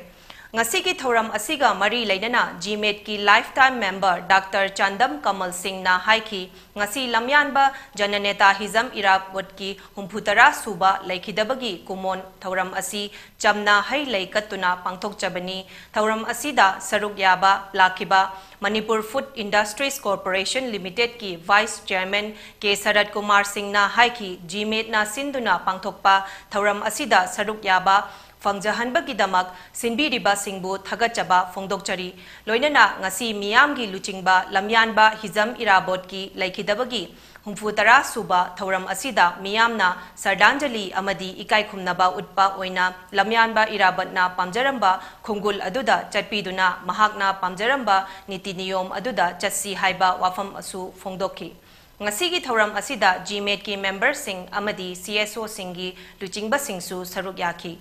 ꯉꯁꯤꯒꯤ ꯊꯧꯔꯝ ꯑꯁꯤꯒ ꯃꯔꯤ ꯂꯩꯅꯅ GMATꯀꯤ lifetime member Doctor ꯆꯥꯟꯗꯝ ꯀꯃꯜ ꯁꯤꯡꯅ ꯍꯥꯏꯈꯤ, ꯉꯁꯤ ꯂꯝꯌꯥꯟꯕ ꯖꯅꯅꯦꯇꯥ ꯍꯤꯖꯝ ꯏꯔꯥꯕꯣꯠꯀꯤ ꯍꯨꯝꯐꯨꯇꯔꯥ ꯁꯨꯕ ꯂꯩꯈꯤꯗꯕꯒꯤ ꯀꯨꯃꯣꯟ ꯊꯧꯔꯝ ꯑꯁꯤ ꯆꯝꯅ ꯍꯩ ꯂꯩ ꯀꯠꯇꯨꯅ ꯄꯥꯡꯊꯣꯛꯆꯕꯅꯤ꯫ ꯊꯧꯔꯝ ꯑꯁꯤꯗ ꯁꯔꯨꯛ ꯌꯥꯕ ꯂꯥꯛꯈꯤꯕ Manipur Food Industries Corporation Limitedꯀꯤ Vice Chairman ꯀꯦ ꯁꯔꯠ ꯀꯨꯃꯥꯔ ꯁꯤꯡꯅ ꯍꯥꯏꯈꯤ, GMATꯅ ꯁꯤꯟꯗꯨꯅ ꯄꯥꯡꯊꯣꯛꯄ ꯊꯧꯔꯝ ꯑꯁꯤꯗ ꯁꯔꯨꯛ ꯌꯥꯕ ꯐꯪꯖꯍꯟꯕꯒꯤꯗꯃꯛ ꯁꯤꯟꯕꯤꯔꯤꯕꯁꯤꯡꯕꯨ ꯊꯥꯒꯠꯆꯕ ꯐꯣꯡꯗꯣꯛꯆꯔꯤ꯫ ꯂꯣꯏꯅꯅ ꯉꯁꯤ ꯃꯤꯌꯥꯝꯒꯤ ꯂꯨꯆꯤꯡꯕ ꯂꯝꯌꯥꯟꯕ ꯍꯤꯖꯝ ꯏꯔꯥꯕꯣꯠꯀꯤ ꯂꯩꯈꯤꯗꯕꯒꯤ ꯍꯨꯝꯐꯨꯇꯔꯥ ꯁꯨꯕ ꯊꯧꯔꯝ ꯑꯁꯤꯗ ꯃꯤꯌꯥꯝꯅ ꯁꯔꯗꯥꯟꯖꯂꯤ ꯑꯃꯗꯤ ꯏꯀꯥꯏ ꯈꯨꯝꯅꯕ ꯎꯠꯄ ꯑꯣꯏꯅ ꯂꯝꯌꯥꯟꯕ ꯏꯔꯥꯕꯠꯅ ꯄꯥꯝꯖꯔꯝꯕ ꯈꯣꯡꯒꯨꯜ ꯑꯗꯨꯗ ꯆꯠꯄꯤꯗꯨꯅ ꯃꯍꯥꯛꯅ ꯄꯥꯝꯖꯔꯝꯕ ꯅꯤꯇꯤ ꯅꯤꯌꯣꯝ ꯑꯗꯨꯗ ꯆꯠꯁꯤ ꯍꯥꯏꯕ ꯋꯥꯐꯝ ꯑꯁꯨ ꯐꯣꯡꯗꯣꯛꯈꯤ꯫ ꯉꯁꯤꯒꯤ ꯊꯧꯔꯝ ꯑꯁꯤꯗ ꯖꯤꯃꯦꯠꯀꯤ ꯃꯦꯝꯕꯔꯁꯤꯡ ꯑꯃꯗꯤ ꯁꯤ ꯑꯦꯁ ꯑꯣꯁꯤꯡꯒꯤ ꯂꯨꯆꯤꯡꯕꯁꯤꯡꯁꯨ ꯁꯔꯨꯛ ꯌꯥꯈꯤ꯫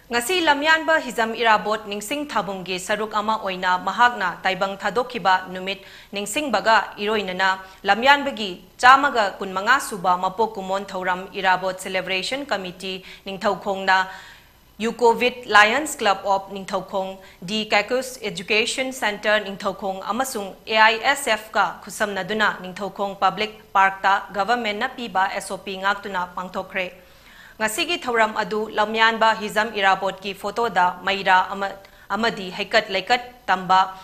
ꯉꯁꯤ ꯂꯝꯌꯥꯟꯕ ꯍꯤꯖꯝ ꯏꯔꯥꯕꯣꯠ ꯅꯤꯡꯁꯤꯡ ꯊꯥꯕꯨꯡꯒꯤ ꯁꯔꯨꯛ ꯑꯃ ꯑꯣꯏꯅ ꯃꯍꯥꯛꯅ ꯇꯥꯏꯕꯪ ꯊꯥꯗꯣꯛꯈꯤꯕ ꯅꯨꯃꯤꯠ ꯅꯤꯡꯁꯤꯡꯕꯒ ꯏꯔꯣꯏꯅꯅ ꯂꯝꯌꯥꯟꯕꯒꯤ ꯆꯥꯝꯃꯒ ꯀꯨꯟꯃꯉꯥ ꯁꯨꯕ ꯃꯄꯣꯛ ꯀꯨꯝꯑꯣꯟ ꯊꯧꯔꯝ ꯏꯔꯥꯕꯣꯠ ꯁꯦꯂꯦꯕ꯭ꯔꯦꯁꯟ ꯀꯃꯤꯇꯤ ꯅꯤꯡꯊꯧꯈꯣꯡꯅ Yukovit lions club of Ningthoukhong, the ꯀꯦꯀꯨꯁ ꯑꯦꯖꯨꯀꯦꯁꯟ ꯁꯦꯟꯇꯔ ꯅꯤꯡꯊꯧꯈꯣꯡ ꯑꯃꯁꯨꯡ A I S ꯑꯦꯐꯀ ꯈꯨꯠꯁꯝꯅꯗꯨꯅ Ningthoukhong public ꯄꯥꯔꯛꯇ ꯒꯚꯔꯟꯃꯦꯟꯠꯅ ꯄꯤꯕ ꯑꯦꯁ ꯑꯣ ꯄꯤ ꯉꯥꯛꯇꯨꯅ ꯄꯥꯡꯊꯣꯛꯈ꯭ꯔꯦ꯫ ꯉꯁꯤꯒꯤ ꯊꯧꯔꯝ ꯑꯗꯨ ꯂꯝꯌꯥꯟꯕ ꯍꯤꯖꯝ ꯏꯔꯥꯕꯣꯠꯀꯤ ꯐꯣꯇꯣꯗ ꯃꯩꯔꯥ ꯑꯃ-, ꯑꯃꯗꯤ ꯍꯩꯀꯠ ꯂꯩꯀꯠ ꯇꯝꯕ,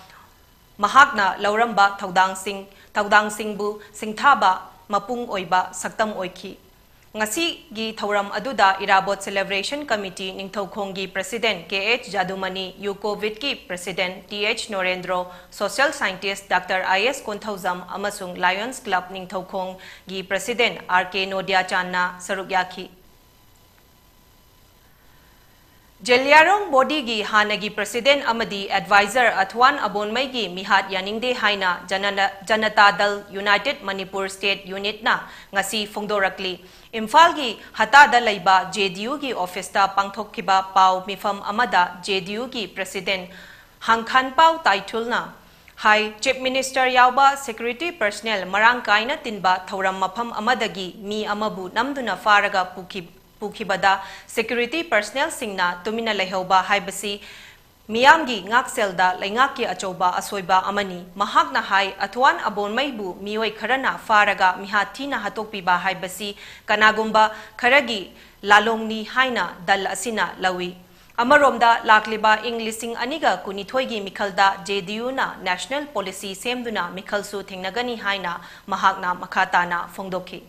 ꯃꯍꯥꯛꯅ ꯂꯧꯔꯝꯕ ꯊꯧꯗꯥꯡꯁꯤꯡ, ꯊꯧꯗꯥꯡꯁꯤꯡꯕꯨ ꯁꯤꯡꯊꯥꯕ ꯃꯄꯨꯡ ꯑꯣꯏꯕ ꯁꯛꯇꯝ ꯑꯣꯏꯈꯤ꯫ ꯉꯁꯤꯒꯤ ꯊꯧꯔꯝ ꯑꯗꯨꯗ ꯏꯔꯥꯕꯣꯠ ꯁꯦꯂꯦꯕ꯭ꯔꯦꯁꯟ ꯀꯃꯤꯇꯤ ꯅꯤꯡꯊꯧꯈꯣꯡꯒꯤ ꯄ꯭ꯔꯦꯁꯤꯗꯦꯟꯠ ꯀꯦ ꯑꯩꯆ ꯖꯥꯗꯨꯃꯅꯤ, ꯌꯨꯀꯣꯚꯤꯠꯀꯤ president T H Norendro, social scientist doctor I S Konthoujam ꯑꯃꯁꯨꯡ ꯂꯥꯌꯟꯁ ꯀ꯭ꯂꯕ ꯅꯤꯡꯊꯧꯈꯣꯡꯒꯤ ꯄ꯭ꯔꯦꯁꯤꯗꯦꯟꯠ ꯑꯥꯔ ꯀꯦ ꯅꯣꯗꯤꯌꯥꯆꯥꯟꯅ ꯁꯔꯨꯛ ꯌꯥꯈꯤ꯫ ꯖꯦꯂꯤꯌꯥꯡꯔꯣꯡ ꯕꯣꯗꯤꯒꯤ ꯍꯥꯟꯅꯒꯤ ꯄ꯭ꯔꯦꯁꯤꯗꯦꯟꯠ ꯑꯃꯗꯤ ꯑꯦꯗꯚꯥꯏꯖꯔ ꯑꯊ꯭ꯋꯥꯟ ꯑꯕꯣꯟꯃꯩꯒꯤ ꯃꯤꯍꯥꯠ ꯌꯥꯅꯤꯡꯗꯦ ꯍꯥꯏꯅ ꯖꯅꯅ-, ꯖꯅꯇꯥ ꯗꯜ ꯌꯨꯅꯥꯏꯇꯦꯗ ꯃꯅꯤꯄꯨꯔ ꯁ꯭ꯇꯦꯠ ꯌꯨꯅꯤꯠꯅ ꯉꯁꯤ ꯐꯣꯡꯗꯣꯔꯛꯂꯤ꯫ ꯏꯝꯐꯥꯜꯒꯤ ꯍꯇꯥꯗ ꯂꯩꯕ ꯖꯦ ꯗꯤ ꯌꯨꯒꯤ ꯑꯣꯐꯤꯁꯇ ꯄꯥꯡꯊꯣꯛꯈꯤꯕ ꯄꯥꯎ ꯃꯤꯐꯝ ꯑꯃꯗ ꯖꯦ ꯗꯤ ꯌꯨꯒꯤ ꯄ꯭ꯔꯦꯁꯤꯗꯦꯟꯠ ꯍꯥꯡꯈꯥꯟꯄꯥꯎ ꯇꯥꯏꯊꯨꯜꯅ ꯍꯥꯏ, ꯆꯤꯐ ꯃꯤꯅꯤꯁꯇꯔ ꯌꯥꯎꯕ ꯁꯦꯀ꯭ꯌꯨꯔꯤꯇꯤ ꯄꯔꯁꯅꯦꯜ ꯃꯔꯥꯡ ꯀꯥꯏꯅ ꯇꯤꯟꯕ ꯊꯧꯔꯝ ꯃꯐꯝ ꯑꯃꯗꯒꯤ ꯃꯤ ꯑꯃꯕꯨ ꯅꯝꯗꯨꯅ ꯐꯥꯔꯒ ꯄꯨꯈꯤ-, ꯄꯨꯈꯤꯕꯗ ꯁꯦꯀ꯭ꯌꯨꯔꯤꯇꯤ ꯄꯔꯁꯅꯦꯜꯁꯤꯡꯅ ꯇꯨꯃꯤꯟꯅ ꯂꯩꯍꯧꯕ ꯍꯥꯏꯕꯁꯤ ꯃꯤꯌꯥꯝꯒꯤ ꯉꯥꯛꯁꯦꯜꯗ ꯂꯩꯉꯥꯛꯀꯤ ꯑꯆꯧꯕ ꯑꯁꯣꯏꯕ ꯑꯃꯅꯤ꯫ ꯃꯍꯥꯛꯅ ꯍꯥꯏ, ꯑꯊ꯭ꯋꯥꯟ ꯑꯕꯣꯟꯃꯩꯕꯨ ꯃꯤꯑꯣꯏ ꯈꯔꯅ ꯐꯥꯔꯒ ꯃꯤꯍꯥꯠ ꯊꯤꯅ ꯍꯥꯠꯇꯣꯛꯄꯤꯕ ꯍꯥꯏꯕꯁꯤ ꯀꯅꯥꯒꯨꯝꯕ ꯈꯔꯒꯤ ꯂꯥꯂꯣꯡꯅꯤ ꯍꯥꯏꯅ ꯗꯜ ꯑꯁꯤꯅ ꯂꯧꯏ꯫ ꯑꯃꯔꯣꯝꯗ, ꯂꯥꯛꯂꯤꯕ ꯏꯪ ꯂꯤꯁꯤꯡ ꯑꯅꯤꯒ ꯀꯨꯟꯅꯤꯊꯣꯏꯒꯤ ꯃꯤꯈꯜꯗ ꯖꯦ ꯗꯤ ꯌꯨꯅ ꯅꯦꯁꯅꯦꯜ ꯄꯣꯂꯤꯁꯤ ꯁꯦꯝꯗꯨꯅ ꯃꯤꯈꯜꯁꯨ ꯊꯦꯡꯅꯒꯅꯤ ꯍꯥꯏꯅ ꯃꯍꯥꯛꯅ ꯃꯈꯥ ꯇꯥꯅ ꯐꯣꯡꯗꯣꯛꯈꯤ꯫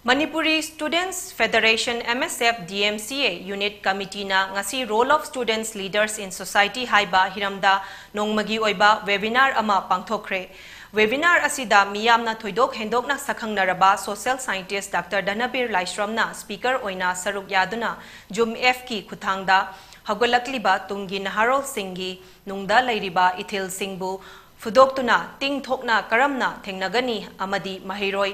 ꯃꯅꯤꯄꯨꯔꯤ ꯁ꯭ꯇꯨꯗꯦꯟꯠꯁ ꯐꯦꯗꯔꯦꯁꯟ, ꯑꯦꯝ ꯑꯦꯁ ꯑꯦꯐ, ꯗꯤ ꯑꯦꯝ ꯁꯤ ꯑꯦ ꯌꯨꯅꯤꯠ ꯀꯃꯤꯇꯤꯅ ꯉꯁꯤ Role of Students Leaders in Society ꯍꯥꯏꯕ ꯍꯤꯔꯝꯗ ꯅꯣꯡꯃꯒꯤ ꯑꯣꯏꯕ ꯋꯦꯕꯤꯅꯥꯔ ꯑꯃ ꯄꯥꯡꯊꯣꯛꯈ꯭ꯔꯦ꯫ ꯋꯦꯕꯤꯅꯥꯔ ꯑꯁꯤꯗ ꯃꯤꯌꯥꯝꯅ ꯊꯣꯏꯗꯣꯛ ꯍꯦꯟꯗꯣꯛꯅ ꯁꯛꯈꯪꯅꯔꯕ ꯁꯣꯁꯤꯌꯦꯜ ꯁꯥꯏꯟꯇꯤꯁ꯭ꯠ ꯗꯥꯛꯇꯔ ꯙꯅꯕꯤꯔ ꯂꯥꯏꯁ꯭ꯔꯝꯅ ꯁ꯭ꯄꯤꯀꯔ ꯑꯣꯏꯅ ꯁꯔꯨꯛ ꯌꯥꯗꯨꯅ ꯖꯨꯝ ꯑꯦꯞꯀꯤ ꯈꯨꯠꯊꯥꯡꯗ ꯍꯧꯒꯠꯂꯛꯂꯤꯕ ꯇꯨꯡꯒꯤ ꯅꯍꯥꯔꯣꯜꯁꯤꯡꯒꯤ ꯅꯨꯡꯗ ꯂꯩꯔꯤꯕ ꯏꯊꯤꯜꯁꯤꯡꯕꯨ ꯐꯨꯗꯣꯛꯇꯨꯅ ꯇꯤꯡ ꯊꯣꯛꯅ ꯀꯔꯝꯅ ꯊꯦꯡꯅꯒꯅꯤ ꯑꯃꯗꯤ ꯃꯍꯩꯔꯣꯏ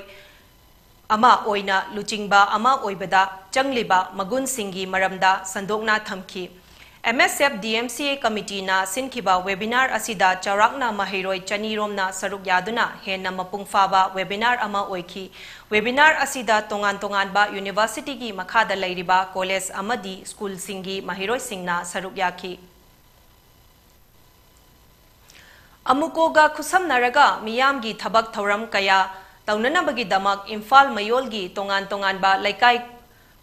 ꯑꯃ ꯑꯣꯏꯅ ꯂꯨꯆꯤꯡꯕ ꯑꯃ ꯑꯣꯏꯕꯗ ꯆꯪꯂꯤꯕ ꯃꯒꯨꯟꯁꯤꯡꯒꯤ ꯃꯔꯝꯗ ꯁꯟꯗꯣꯛꯅ ꯊꯝꯈꯤ꯫ M S F D M C A committee ꯅ ꯁꯤꯟꯈꯤꯕ webinar ꯑꯁꯤꯗ ꯆꯥꯎꯔꯥꯛꯅ ꯃꯍꯩꯔꯣꯏ ꯆꯅꯤ ꯔꯣꯝꯅ ꯁꯔꯨꯛ ꯌꯥꯗꯨꯅ ꯍꯦꯟꯅ ꯃꯄꯨꯡ ꯐꯥꯕ webinar ꯑꯃ ꯑꯣꯏꯈꯤ꯫ Webinar ꯑꯁꯤꯗ ꯇꯣꯉꯥꯟ ꯇꯣꯉꯥꯟꯕ university ꯒꯤ ꯃꯈꯥꯗ ꯂꯩꯔꯤꯕ college ꯑꯃꯗꯤ school ꯁꯤꯡꯒꯤ ꯃꯍꯩꯔꯣꯏꯁꯤꯡꯅ ꯁꯔꯨꯛ ꯌꯥꯈꯤ꯫ ꯑꯃꯨꯀꯣꯒ ꯈꯨꯠꯁꯝꯅꯔꯒ ꯃꯤꯌꯥꯝꯒꯤ ꯊꯕꯛ ꯊꯧꯔꯝ ꯀꯌꯥ ꯇꯧꯅꯅꯕꯒꯤꯗꯃꯛ ꯏꯝꯐꯥꯜ ꯃꯌꯣꯜꯒꯤ ꯇꯣꯉꯥꯟ ꯇꯣꯉꯥꯟꯕ ꯂꯩꯀꯥꯏ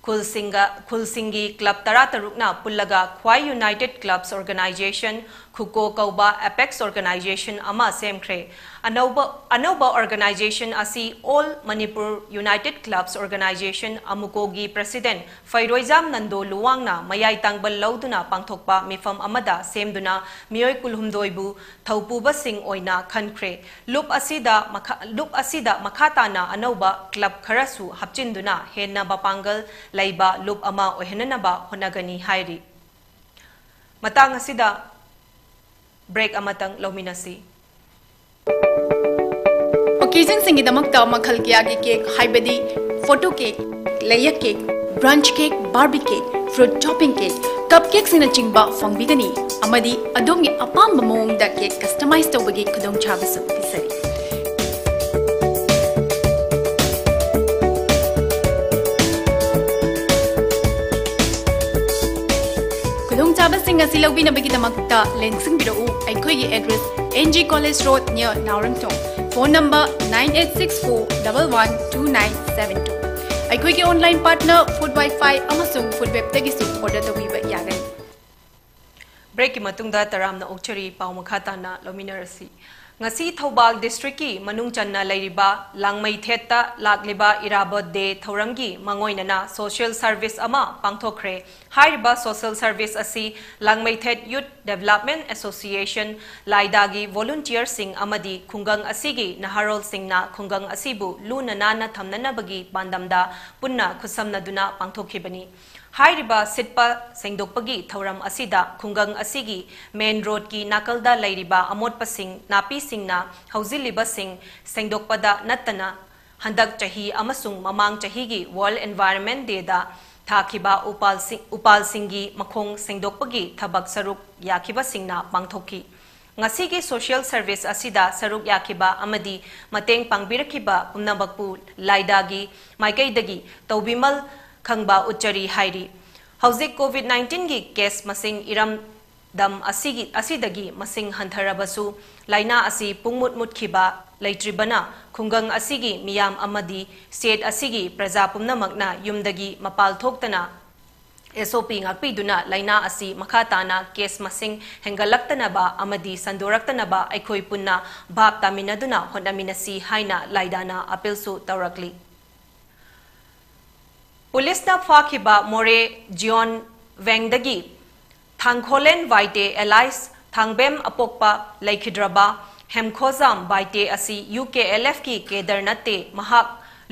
ꯈꯨꯜꯁꯤꯡꯒ, ꯈꯨꯜꯁꯤꯡꯒꯤ club ꯇꯔꯥꯇꯔꯨꯛꯅ ꯄꯨꯜꯂꯒ ꯈ꯭ꯋꯥꯏ United Clubs Organization, ꯈꯨꯀꯣ ꯀꯧꯕ apex organization ꯑꯃ ꯁꯦꯝꯈ꯭ꯔꯦ꯫ ꯑꯅꯧꯕ, ꯑꯅꯧꯕ organization ꯑꯁꯤ All Manipur United Clubs Organization, ꯑꯃꯨꯀꯣꯒꯤ president ꯐꯩꯔꯣꯏꯖꯥꯝ Nando ꯂꯨꯋꯥꯡꯅ ꯃꯌꯥꯏ ꯇꯥꯡꯕꯜ ꯂꯧꯗꯨꯅ ꯄꯥꯡꯊꯣꯛꯄ ꯃꯤꯐꯝ ꯑꯃꯗ ꯁꯦꯝꯗꯨꯅ ꯃꯤꯑꯣꯏ ꯀꯨꯟꯍꯨꯝꯗꯣꯏꯕꯨ ꯊꯧꯄꯨꯕꯁꯤꯡ ꯑꯣꯏꯅ ꯈꯟꯈ꯭ꯔꯦ꯫ ꯂꯨꯞ ꯑꯁꯤꯗ ꯃꯈꯥ, ꯂꯨꯞ ꯑꯁꯤꯗ ꯃꯈꯥ ꯇꯥꯅ ꯑꯅꯧꯕ club ꯈꯔꯁꯨ ꯍꯥꯞꯆꯤꯟꯗꯨꯅ ꯍꯦꯟꯅ ꯃꯄꯥꯡꯒꯜ ꯂꯩꯕ ꯂꯨꯞ ꯑꯃ ꯑꯣꯏꯍꯟꯅꯅꯕ ꯍꯣꯠꯅꯒꯅꯤ ꯍꯥꯏꯔꯤ꯫ ꯃꯇꯥꯡ ꯑꯁꯤꯗ break ꯑꯃꯇꯪ ꯂꯧꯃꯤꯟꯅꯁꯤ꯫ Occasion ꯁꯤꯡꯒꯤꯗꯃꯛꯇ ꯃꯈꯜ ꯀꯌꯥꯒꯤ cake, ꯍꯥꯏꯕꯗꯤ photo cake, layer cake, brunch cake, barbie cake, fruit topping cake, cupcake ꯁꯤꯡꯅꯆꯤꯡꯕ ꯐꯪꯕꯤꯒꯅꯤ, ꯑꯃꯗꯤ ꯑꯗꯣꯝꯒꯤ ꯑꯄꯥꯝꯕ ꯃꯑꯣꯡꯗ cake customize ꯇꯧꯕꯒꯤ ꯈꯨꯗꯣꯡꯆꯥꯕꯁꯨ ꯄꯤꯖꯔꯤ꯫ ꯈꯨꯗꯣꯡꯆꯥꯕꯁꯤꯡ ꯑꯁꯤ ꯂꯧꯕꯤꯅꯕꯒꯤꯗꯃꯛꯇ ꯂꯦꯡꯁꯤꯟꯕꯤꯔꯛꯎ꯫ ꯑꯩꯈꯣꯏꯒꯤ address N G College Road, near ꯅꯥꯎꯔꯦꯝꯊꯣꯡ꯫ Phone number nine eight six four double one two nine seven two꯫ ꯑꯩꯈꯣꯏꯒꯤ online partner Food Wi-Fi ꯑꯃꯁꯨꯡ Food Web ꯇꯒꯤꯁꯨ order ꯇꯧꯕꯤꯕ ꯌꯥꯒꯅꯤ꯫ Break ꯀꯤ ꯃꯇꯨꯡꯗ ꯇꯔꯥꯝꯅ ꯑꯣꯛꯆꯔꯤ, ꯄꯥꯎ ꯃꯈꯥ ꯇꯥꯅ ꯂꯧꯃꯤꯟꯅꯔꯁꯤ꯫ ꯉꯁꯤ ꯊꯧꯕꯥꯜ district ꯀꯤ ꯃꯅꯨꯡ ꯆꯟꯅ ꯂꯩꯔꯤꯕ ꯂꯥꯡꯃꯩꯊꯦꯠꯇ ꯂꯥꯛꯂꯤꯕ Irabot Day ꯊꯧꯔꯝꯒꯤ ꯃꯥꯡꯑꯣꯏꯅꯅ social service ꯑꯃ ꯄꯥꯡꯊꯣꯛꯈ꯭ꯔꯦ꯫ ꯍꯥꯏꯔꯤꯕ social service ꯑꯁꯤ ꯂꯥꯡꯃꯩꯊꯦꯠ Youth Development Association, ꯂꯥꯏꯗꯥꯒꯤ volunteer ꯁꯤꯡ ꯑꯃꯗꯤ ꯈꯨꯡꯒꯪ ꯑꯁꯤꯒꯤ ꯅꯍꯥꯔꯣꯜꯁꯤꯡꯅ ꯈꯨꯡꯒꯪ ꯑꯁꯤꯕꯨ ꯂꯨꯅ ꯅꯥꯟꯅ ꯊꯝꯅꯅꯕꯒꯤ ꯄꯥꯟꯗꯝꯗ ꯄꯨꯟꯅ ꯈꯨꯠꯁꯝꯅꯗꯨꯅ ꯄꯥꯡꯊꯣꯛꯈꯤꯕꯅꯤ꯫ ꯍꯥꯏꯔꯤꯕ ꯁꯤꯠꯄ ꯁꯦꯡꯗꯣꯛꯄꯒꯤ ꯊꯧꯔꯝ ꯑꯁꯤꯗ ꯈꯨꯡꯒꯪ ꯑꯁꯤꯒꯤ ꯃꯦꯟ ꯔꯣꯗꯀꯤ ꯅꯥꯀꯜꯗ ꯂꯩꯔꯤꯕ ꯑꯃꯣꯠꯄꯁꯤꯡ, ꯅꯥꯄꯤꯁꯤꯡꯅ ꯍꯧꯖꯤꯜꯂꯤꯕꯁꯤꯡ ꯁꯦꯡꯗꯣꯛꯄꯗ ꯅꯠꯇꯅ, ꯍꯟꯗꯛ ꯆꯍꯤ ꯑꯃꯁꯨꯡ ꯃꯃꯥꯡ ꯆꯍꯤꯒꯤ World Environment Dayꯗ ꯊꯥꯈꯤꯕ ꯎꯄꯥꯜꯁꯤꯡ, ꯎꯄꯥꯜꯁꯤꯡꯒꯤ ꯃꯈꯣꯡ ꯁꯦꯡꯗꯣꯛꯄꯒꯤ ꯊꯕꯛ ꯁꯔꯨꯛ ꯌꯥꯈꯤꯕꯁꯤꯡꯅ ꯄꯥꯡꯊꯣꯛꯈꯤ꯫ ꯉꯁꯤꯒꯤ social service ꯑꯁꯤꯗ ꯁꯔꯨꯛ ꯌꯥꯈꯤꯕ ꯑꯃꯗꯤ ꯃꯇꯦꯡ ꯄꯥꯡꯕꯤꯔꯛꯈꯤꯕ ꯄꯨꯝꯅꯃꯛꯄꯨ ꯂꯥꯏꯗꯥꯒꯤ ꯃꯥꯏꯀꯩꯗꯒꯤ ꯇꯧꯕꯤꯃꯜ ꯈꯪꯕ ꯎꯠꯆꯔꯤ ꯍꯥꯏꯔꯤ꯫ ꯍꯧꯖꯤꯛ COVID nineteenꯒꯤ case ꯃꯁꯤꯡ ꯏꯔꯝꯗꯝ ꯑꯁꯤꯒꯤ, ꯑꯁꯤꯗꯒꯤ ꯃꯁꯤꯡ ꯍꯟꯊꯔꯕꯁꯨ, ꯂꯥꯏꯅꯥ ꯑꯁꯤ ꯄꯨꯡꯃꯨꯠ ꯃꯨꯠꯈꯤꯕ ꯂꯩꯇ꯭ꯔꯤꯕꯅ ꯈꯨꯡꯒꯪ ꯑꯁꯤꯒꯤ ꯃꯤꯌꯥꯝ ꯑꯃꯗꯤ state ꯑꯁꯤꯒꯤ ꯄ꯭ꯔꯖꯥ ꯄꯨꯝꯅꯃꯛꯅ ꯌꯨꯝꯗꯒꯤ ꯃꯄꯥꯜ ꯊꯣꯛꯇꯅ SOP ꯉꯥꯛꯄꯤꯗꯨꯅ ꯂꯥꯏꯅꯥ ꯑꯁꯤ ꯃꯈꯥ ꯇꯥꯅ case ꯃꯁꯤꯡ ꯍꯦꯟꯒꯠꯂꯛꯇꯅꯕ ꯑꯃꯗꯤ ꯁꯟꯗꯣꯔꯛꯇꯅꯕ ꯑꯩꯈꯣꯏ ꯄꯨꯟꯅ ꯚꯥꯞ ꯇꯥꯃꯤꯟꯅꯗꯨꯅ ꯍꯣꯠꯅꯃꯤꯟꯅꯁꯤ ꯍꯥꯏꯅ ꯂꯥꯏꯗꯥꯅ appealꯁꯨ ꯇꯧꯔꯛꯂꯤ꯫ ꯄꯨꯂꯤꯁꯅ ꯐꯥꯈꯤꯕ ꯃꯣꯔꯦ ꯖꯤꯌꯣꯟ ꯋꯦꯡꯗꯒꯤ ꯊꯥꯡꯈꯣꯂꯦꯟ ꯕꯥꯏꯇꯦ alias ꯊꯥꯡꯕꯦꯝ ꯑꯄꯣꯛꯄ ꯂꯩꯈꯤꯗ꯭ꯔꯕ ꯍꯦꯝꯈꯣꯖꯥꯝ ꯕꯥꯏꯇꯦ ꯑꯁꯤ UKLFꯀꯤ cadre ꯅꯠꯇꯦ, ꯃꯍꯥꯛ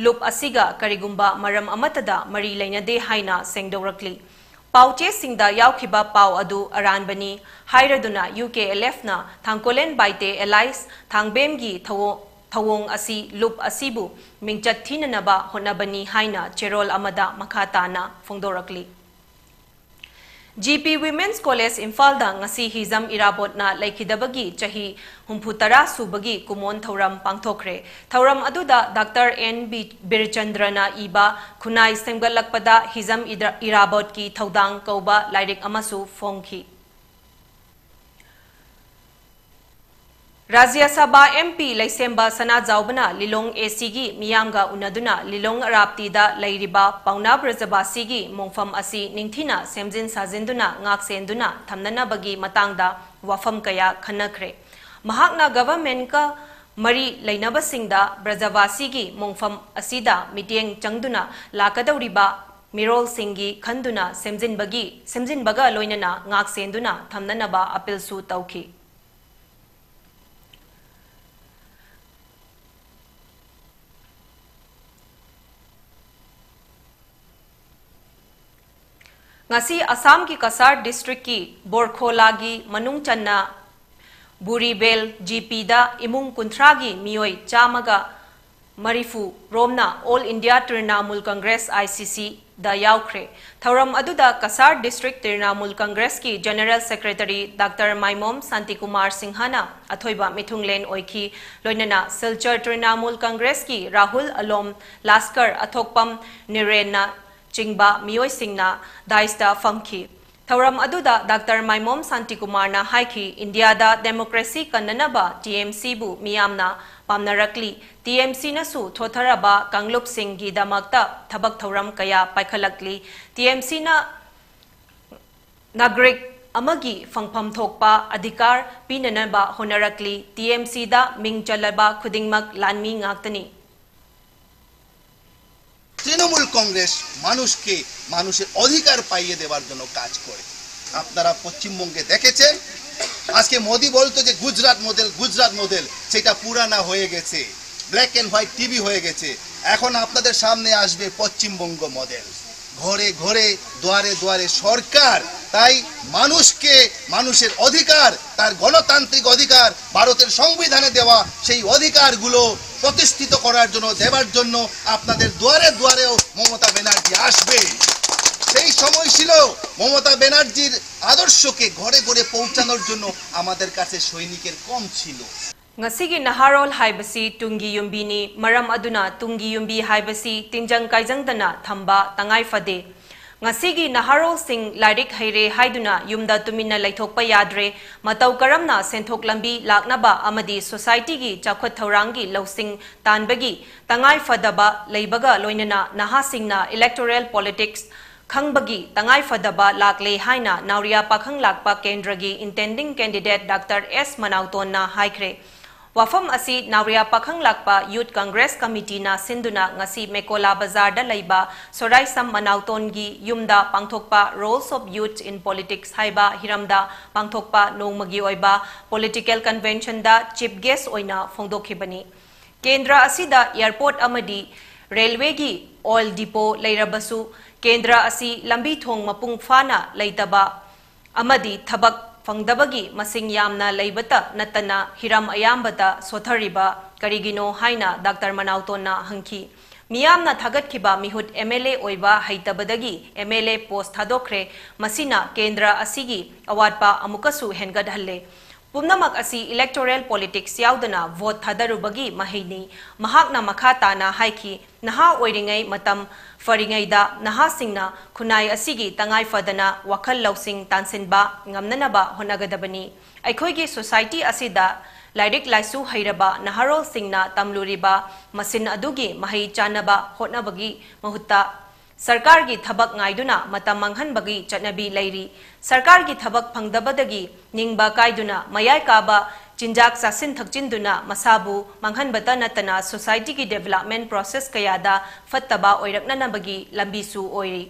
ꯂꯨꯞ ꯑꯁꯤꯒ ꯀꯔꯤꯒꯨꯝꯕ ꯃꯔꯝ ꯑꯃꯠꯇꯗ ꯃꯔꯤ ꯂꯩꯅꯗꯦ ꯍꯥꯏꯅ ꯁꯦꯡꯗꯣꯔꯛꯂꯤ꯫ ꯄꯥꯎꯆꯦꯁꯤꯡꯗ ꯌꯥꯎꯈꯤꯕ ꯄꯥꯎ ꯑꯗꯨ ꯑꯔꯥꯟꯕꯅꯤ ꯍꯥꯏꯔꯗꯨꯅ UKLFꯅ ꯊꯥꯡꯀꯣꯂꯦꯟ ꯕꯥꯏꯇꯦ alias ꯊꯥꯡꯕꯦꯝꯒꯤ ꯊꯧꯑꯣ-, ꯊꯧꯑꯣꯡ ꯑꯁꯤ ꯂꯨꯞ ꯑꯁꯤꯕꯨ ꯃꯤꯡꯆꯠ ꯊꯤꯅꯅꯕ ꯍꯣꯠꯅꯕꯅꯤ ꯍꯥꯏꯅ ꯆꯦꯔꯣꯜ ꯑꯃꯗ ꯃꯈꯥ ꯇꯥꯅ ꯐꯣꯡꯗꯣꯔꯛꯂꯤ꯫ GP Women's College ꯏꯝꯐꯥꯜꯗ ꯉꯁꯤ ꯍꯤꯖꯝ ꯏꯔꯥꯕꯣꯠꯅ ꯂꯩꯈꯤꯗꯕꯒꯤ ꯆꯍꯤ ꯍꯨꯝꯐꯨꯇꯔꯥ ꯁꯨꯕꯒꯤ ꯀꯨꯃꯣꯟ ꯊꯧꯔꯝ ꯄꯥꯡꯊꯣꯛꯈ꯭ꯔꯦ꯫ ꯊꯧꯔꯝ ꯑꯗꯨꯗ ꯗꯥꯛꯇꯔ ꯑꯦꯟ ꯕꯤ ꯕꯤꯔꯆꯟꯗ꯭ꯔꯅ ꯏꯕ ꯈꯨꯟꯅꯥꯏ ꯁꯦꯝꯒꯠꯂꯛꯄꯗ ꯍꯤꯖꯝ ꯏꯗ-, ꯏꯔꯥꯕꯣꯠꯀꯤ ꯊꯧꯗꯥꯡ ꯀꯧꯕ ꯂꯥꯏꯔꯤꯛ ꯑꯃꯁꯨ ꯐꯣꯡꯈꯤ꯫ ꯔꯥꯖ꯭ꯌ ꯁꯚꯥ MP ꯂꯩꯁꯦꯝꯕ ꯁꯅꯥꯖꯥꯎꯕꯅ ꯂꯤꯂꯣꯡ ACꯒꯤ ꯃꯤꯌꯥꯝꯒ ꯎꯅꯗꯨꯅ ꯂꯤꯂꯣꯡ ꯑꯔꯥꯞꯇꯤꯗ ꯂꯩꯔꯤꯕ ꯄꯥꯎꯅꯥ ꯕ꯭ꯔꯖꯕꯥꯁꯤꯒꯤ ꯃꯣꯡꯐꯝ ꯑꯁꯤ ꯅꯤꯡꯊꯤꯅ ꯁꯦꯝꯖꯤꯟ ꯁꯥꯖꯤꯟꯗꯨꯅ ꯉꯥꯛꯁꯦꯟꯗꯨꯅ ꯊꯝꯅꯅꯕꯒꯤ ꯃꯇꯥꯡꯗ ꯋꯥꯐꯝ ꯀꯌꯥ ꯈꯟꯅꯈ꯭ꯔꯦ꯫ ꯃꯍꯥꯛꯅ governmentꯀ ꯃꯔꯤ ꯂꯩꯅꯕꯁꯤꯡꯗ ꯕ꯭ꯔꯖꯕꯥꯁꯤꯒꯤ ꯃꯣꯡꯐꯝ ꯑꯁꯤꯗ ꯃꯤꯠꯌꯦꯡ ꯆꯪꯗꯨꯅ ꯂꯥꯛꯀꯗꯧꯔꯤꯕ ꯃꯤꯔꯣꯜꯁꯤꯡꯒꯤ ꯈꯟꯗꯨꯅ ꯁꯦꯝꯖꯤꯟꯕꯒꯤ, ꯁꯦꯝꯖꯤꯟꯕꯒ ꯂꯣꯏꯅꯅ ꯉꯥꯛꯁꯦꯟꯗꯨꯅ ꯊꯝꯅꯅꯕ appealꯁꯨ ꯇꯧꯈꯤ꯫ ꯉꯁꯤ ꯑꯁꯥꯝꯒꯤ ꯀꯁꯥꯔ ꯗꯤꯁꯇ꯭ꯔꯤꯛꯀꯤ ꯕꯣꯔꯈꯣꯂꯥꯒꯤ ꯃꯅꯨꯡ ꯆꯟꯅ ꯕꯨꯔꯤꯕꯦꯜ ꯖꯤꯄꯤꯗ ꯏꯃꯨꯡ ꯀꯨꯟꯊ꯭ꯔꯥꯒꯤ ꯃꯤꯑꯣꯏ ꯆꯥꯝꯃꯒ ꯃꯔꯤꯐꯨ ꯔꯣꯝꯅ All India Trinamool Congress, ICC, ꯗ ꯌꯥꯎꯈ꯭ꯔꯦ꯫ ꯊꯧꯔꯝ ꯑꯗꯨꯗ ꯀꯁꯥꯔ ꯗꯤꯁꯇ꯭ꯔꯤꯛ ꯇ꯭ꯔꯤꯅꯥꯃꯨꯜ ꯀꯪꯒ꯭ꯔꯦꯁꯀꯤ general secretary doctor Maimom Shantikumar ꯁꯤꯡꯍꯅ ꯑꯊꯣꯏꯕ ꯃꯤꯊꯨꯡꯂꯦꯟ ꯑꯣꯏꯈꯤ꯫ ꯂꯣꯏꯅꯅ ꯁꯤꯜꯆꯔ ꯇ꯭ꯔꯤꯅꯥꯃꯨꯜ ꯀꯪꯒ꯭ꯔꯦꯁꯀꯤ ꯔꯥꯍꯨꯜ ꯑꯂꯣꯝ ꯂꯥꯁꯀꯔ, ꯑꯊꯣꯛꯄꯝ ꯅꯤꯔꯦꯟꯅ ꯆꯤꯡꯕ ꯃꯤꯑꯣꯏꯁꯤꯡꯅ ꯗꯥꯏꯁꯇ ꯐꯝꯈꯤ꯫ ꯊꯧꯔꯝ ꯑꯗꯨꯗ ꯗꯥꯛꯇꯔ ꯃꯥꯏꯃꯣꯝ ꯁꯥꯟꯇꯤꯀꯨꯃꯥꯔꯅ ꯍꯥꯏꯈꯤ, ꯏꯟꯗꯤꯌꯥꯗ ꯗꯦꯃꯣꯀ꯭ꯔꯦꯁꯤ ꯀꯟꯅꯅꯕ TMCꯕꯨ ꯃꯤꯌꯥꯝꯅ ꯄꯥꯝꯅꯔꯛꯂꯤ꯫ TMCꯅꯁꯨ ꯊꯣꯊꯔꯕ ꯀꯥꯡꯂꯨꯞꯁꯤꯡꯒꯤꯗꯃꯛꯇ ꯊꯕꯛ ꯊꯧꯔꯝ ꯀꯌꯥ ꯄꯥꯏꯈꯠꯂꯛꯂꯤ꯫ TMCꯅ ꯅꯥꯒꯔꯤꯛ ꯑꯃꯒꯤ ꯐꯪꯐꯝ ꯊꯣꯛꯄ ꯑꯙꯤꯀꯥꯔ ꯄꯤꯅꯅꯕ ꯍꯣꯠꯅꯔꯛꯂꯤ꯫ TMCꯗ ꯃꯤꯡ ꯆꯜꯂꯕ ꯈꯨꯗꯤꯡꯃꯛ ꯂꯥꯟꯃꯤ ꯉꯥꯛꯇꯅꯤ꯫ তৃণমূল কংগ্রেস মানুষকে মানুষের অধিকার পাইয়ে দেওয়ার জন্য কাজ করে। আপনারা পশ্চিমবঙ্গে দেখেছেন, আজকে মোদি বলতো যে গুজরাট মডেল, গুজরাট মডেল, সেটা পুরানা হয়ে গেছে, ব্ল্যাক অ্যান্ড হোয়াইট টিভি হয়ে গেছে। এখন আপনাদের সামনে আসবে পশ্চিমবঙ্গ মডেল। ঘরে ঘরে, দুয়ারে দুয়ারে সরকার। তাই মানুষকে মানুষের অধিকার, তার গণতান্ত্রিক অধিকার, ভারতের সংবিধানে দেওয়া সেই অধিকারগুলো প্রতিষ্ঠিত করার জন্য, দেবার জন্য আপনাদের দুয়ারে দুয়ারেও মমতা ব্যানার্জি আসবে। সেই সময় ছিল, মমতা ব্যানার্জির আদর্শকে ঘরে ঘরে পৌঁছানোর জন্য আমাদের কাছে সৈনিকের কম ছিল। ꯉꯁꯤꯒꯤ ꯅꯍꯥꯔꯣꯜ ꯍꯥꯏꯕꯁꯤ ꯇꯨꯡꯒꯤ ꯌꯨꯝꯕꯤꯅꯤ꯫ ꯃꯔꯝ ꯑꯗꯨꯅ ꯇꯨꯡꯒꯤ ꯌꯨꯝꯕꯤ ꯍꯥꯏꯕꯁꯤ ꯇꯤꯟꯖꯪ ꯀꯥꯏꯖꯪꯗꯅ ꯊꯝꯕ ꯇꯉꯥꯏ ꯐꯗꯦ꯫ ꯉꯁꯤꯒꯤ ꯅꯍꯥꯔꯣꯜꯁꯤꯡ ꯂꯥꯏꯔꯤꯛ ꯍꯩꯔꯦ ꯍꯥꯏꯗꯨꯅ ꯌꯨꯝꯗ ꯇꯨꯃꯤꯟꯅ ꯂꯩꯊꯣꯛꯄ ꯌꯥꯗ꯭ꯔꯦ꯫ ꯃꯇꯧ ꯀꯔꯝꯅ ꯁꯦꯟꯊꯣꯛ ꯂꯝꯕꯤ ꯂꯥꯛꯅꯕ ꯑꯃꯗꯤ ꯁꯣꯁꯥꯏꯇꯤꯒꯤ ꯆꯥꯎꯈꯠ ꯊꯧꯔꯥꯡꯒꯤ ꯂꯧꯁꯤꯡ ꯇꯥꯟꯕꯒꯤ ꯇꯉꯥꯏ ꯐꯗꯕ ꯂꯩꯕꯒ ꯂꯣꯏꯅꯅ ꯅꯍꯥꯁꯤꯡꯅ electoral politics ꯈꯪꯕꯒꯤ ꯇꯉꯥꯏ ꯐꯗꯕ ꯂꯥꯛꯂꯦ ꯍꯥꯏꯅ ꯅꯥꯎꯔꯤꯌꯥ ꯄꯥꯈꯪ ꯂꯥꯛꯄ ꯀꯦꯟꯗ꯭ꯔꯒꯤ intending candidate ꯗꯥꯛꯇꯔ ꯑꯦꯁ ꯃꯅꯥꯎꯇꯣꯟꯅ ꯍꯥꯏꯈ꯭ꯔꯦ꯫ ꯋꯥꯐꯝ ꯑꯁꯤ ꯅꯥꯎꯔꯤꯌꯥ ꯄꯥꯈꯪ ꯂꯥꯛꯄ Youth Congress Committeeꯅ ꯁꯤꯟꯗꯨꯅ ꯉꯁꯤ ꯃꯦꯀꯣꯂꯥ ꯕꯖꯥꯔꯗ ꯂꯩꯕ ꯁꯣꯔꯥꯏꯁꯝ ꯃꯅꯥꯎꯇꯣꯟꯒꯤ ꯌꯨꯝꯗ ꯄꯥꯡꯊꯣꯛꯄ Roles of Youth in Politics ꯍꯥꯏꯕ ꯍꯤꯔꯝꯗ ꯄꯥꯡꯊꯣꯛꯄ ꯅꯣꯡꯃꯒꯤ ꯑꯣꯏꯕ political conventionꯗ chief guest ꯑꯣꯏꯅ ꯐꯣꯡꯗꯣꯛꯈꯤꯕꯅꯤ꯫ ꯀꯦꯟꯗ꯭ꯔ ꯑꯁꯤꯗ airport ꯑꯃꯗꯤ railwayꯒꯤ oil depot ꯂꯩꯔꯕꯁꯨ, ꯀꯦꯟꯗ꯭ꯔ ꯑꯁꯤ ꯂꯝꯕꯤ ꯊꯣꯡ ꯃꯄꯨꯡ ꯐꯥꯅ ꯂꯩꯇꯕ ꯑꯃꯗꯤ ꯊꯕꯛ ꯐꯪꯗꯕꯒꯤ ꯃꯁꯤꯡ ꯌꯥꯝꯅ ꯂꯩꯕꯇ ꯅꯠꯇꯅ ꯍꯤꯔꯝ ꯑꯌꯥꯝꯕꯗ ꯁꯣꯊꯔꯤꯕ ꯀꯔꯤꯒꯤꯅꯣ ꯍꯥꯏꯅ ꯗꯥꯛꯇꯔ ꯃꯅꯥꯎꯇꯣꯟꯅ ꯍꯪꯈꯤ꯫ ꯃꯤꯌꯥꯝꯅ ꯊꯥꯒꯠꯈꯤꯕ ꯃꯤꯍꯨꯠ MLA ꯑꯣꯏꯕ ꯍꯩꯇꯕꯗꯒꯤ MLA post ꯊꯥꯗꯣꯛꯈ꯭ꯔꯦ꯫ ꯃꯁꯤꯅ ꯀꯦꯟꯗ꯭ꯔ ꯑꯁꯤꯒꯤ ꯑꯋꯥꯠꯄ ꯑꯃꯨꯛꯀꯁꯨ ꯍꯦꯟꯒꯠꯍꯜꯂꯦ꯫ ꯄꯨꯝꯅꯃꯛ ꯑꯁꯤ electoral politics ꯌꯥꯎꯗꯅ vote ꯊꯥꯗꯔꯨꯕꯒꯤ ꯃꯍꯩꯅꯤ꯫ ꯃꯍꯥꯛꯅ ꯃꯈꯥ ꯇꯥꯅ ꯍꯥꯏꯈꯤ, ꯅꯍꯥ ꯑꯣꯏꯔꯤꯉꯩ ꯃꯇꯝ ꯐꯔꯤꯉꯩꯗ ꯅꯍꯥꯁꯤꯡꯅ ꯈꯨꯟꯅꯥꯏ ꯑꯁꯤꯒꯤ ꯇꯉꯥꯏ ꯐꯗꯅ ꯋꯥꯈꯜ ꯂꯧꯁꯤꯡ ꯇꯥꯟꯁꯤꯟꯕ ꯉꯝꯅꯅꯕ ꯍꯣꯠꯅꯒꯗꯕꯅꯤ꯫ ꯑꯩꯈꯣꯏꯒꯤ society ꯑꯁꯤꯗ ꯂꯥꯏꯔꯤꯛ ꯂꯥꯏꯁꯨ ꯍꯩꯔꯕ ꯅꯍꯥꯔꯣꯜꯁꯤꯡꯅ ꯇꯝꯂꯨꯔꯤꯕ ꯃꯁꯤꯟ ꯑꯗꯨꯒꯤ ꯃꯍꯩ ꯆꯥꯅꯕ ꯍꯣꯠꯅꯕꯒꯤ ꯃꯍꯨꯠꯇ ꯁꯔꯀꯥꯔꯒꯤ ꯊꯕꯛ ꯉꯥꯏꯗꯨꯅ ꯃꯇꯝ ꯃꯥꯡꯍꯟꯕꯒꯤ ꯆꯠꯅꯕꯤ ꯂꯩꯔꯤ꯫ ꯁꯔꯀꯥꯔꯒꯤ ꯊꯕꯛ ꯐꯪꯗꯕꯗꯒꯤ ꯅꯤꯡꯕ ꯀꯥꯏꯗꯨꯅ ꯃꯌꯥꯏ ꯀꯥꯕ ꯆꯤꯟꯖꯥꯛ ꯆꯥꯁꯤꯟ ꯊꯛꯆꯤꯟꯗꯨꯅ ꯃꯁꯥꯕꯨ ꯃꯥꯡꯍꯟꯕꯇ ꯅꯠꯇꯅ society ꯒꯤ development process ꯀꯌꯥꯗ ꯐꯠꯇꯕ ꯑꯣꯏꯔꯛꯅꯅꯕꯒꯤ ꯂꯝꯕꯤꯁꯨ ꯑꯣꯏꯔꯤ꯫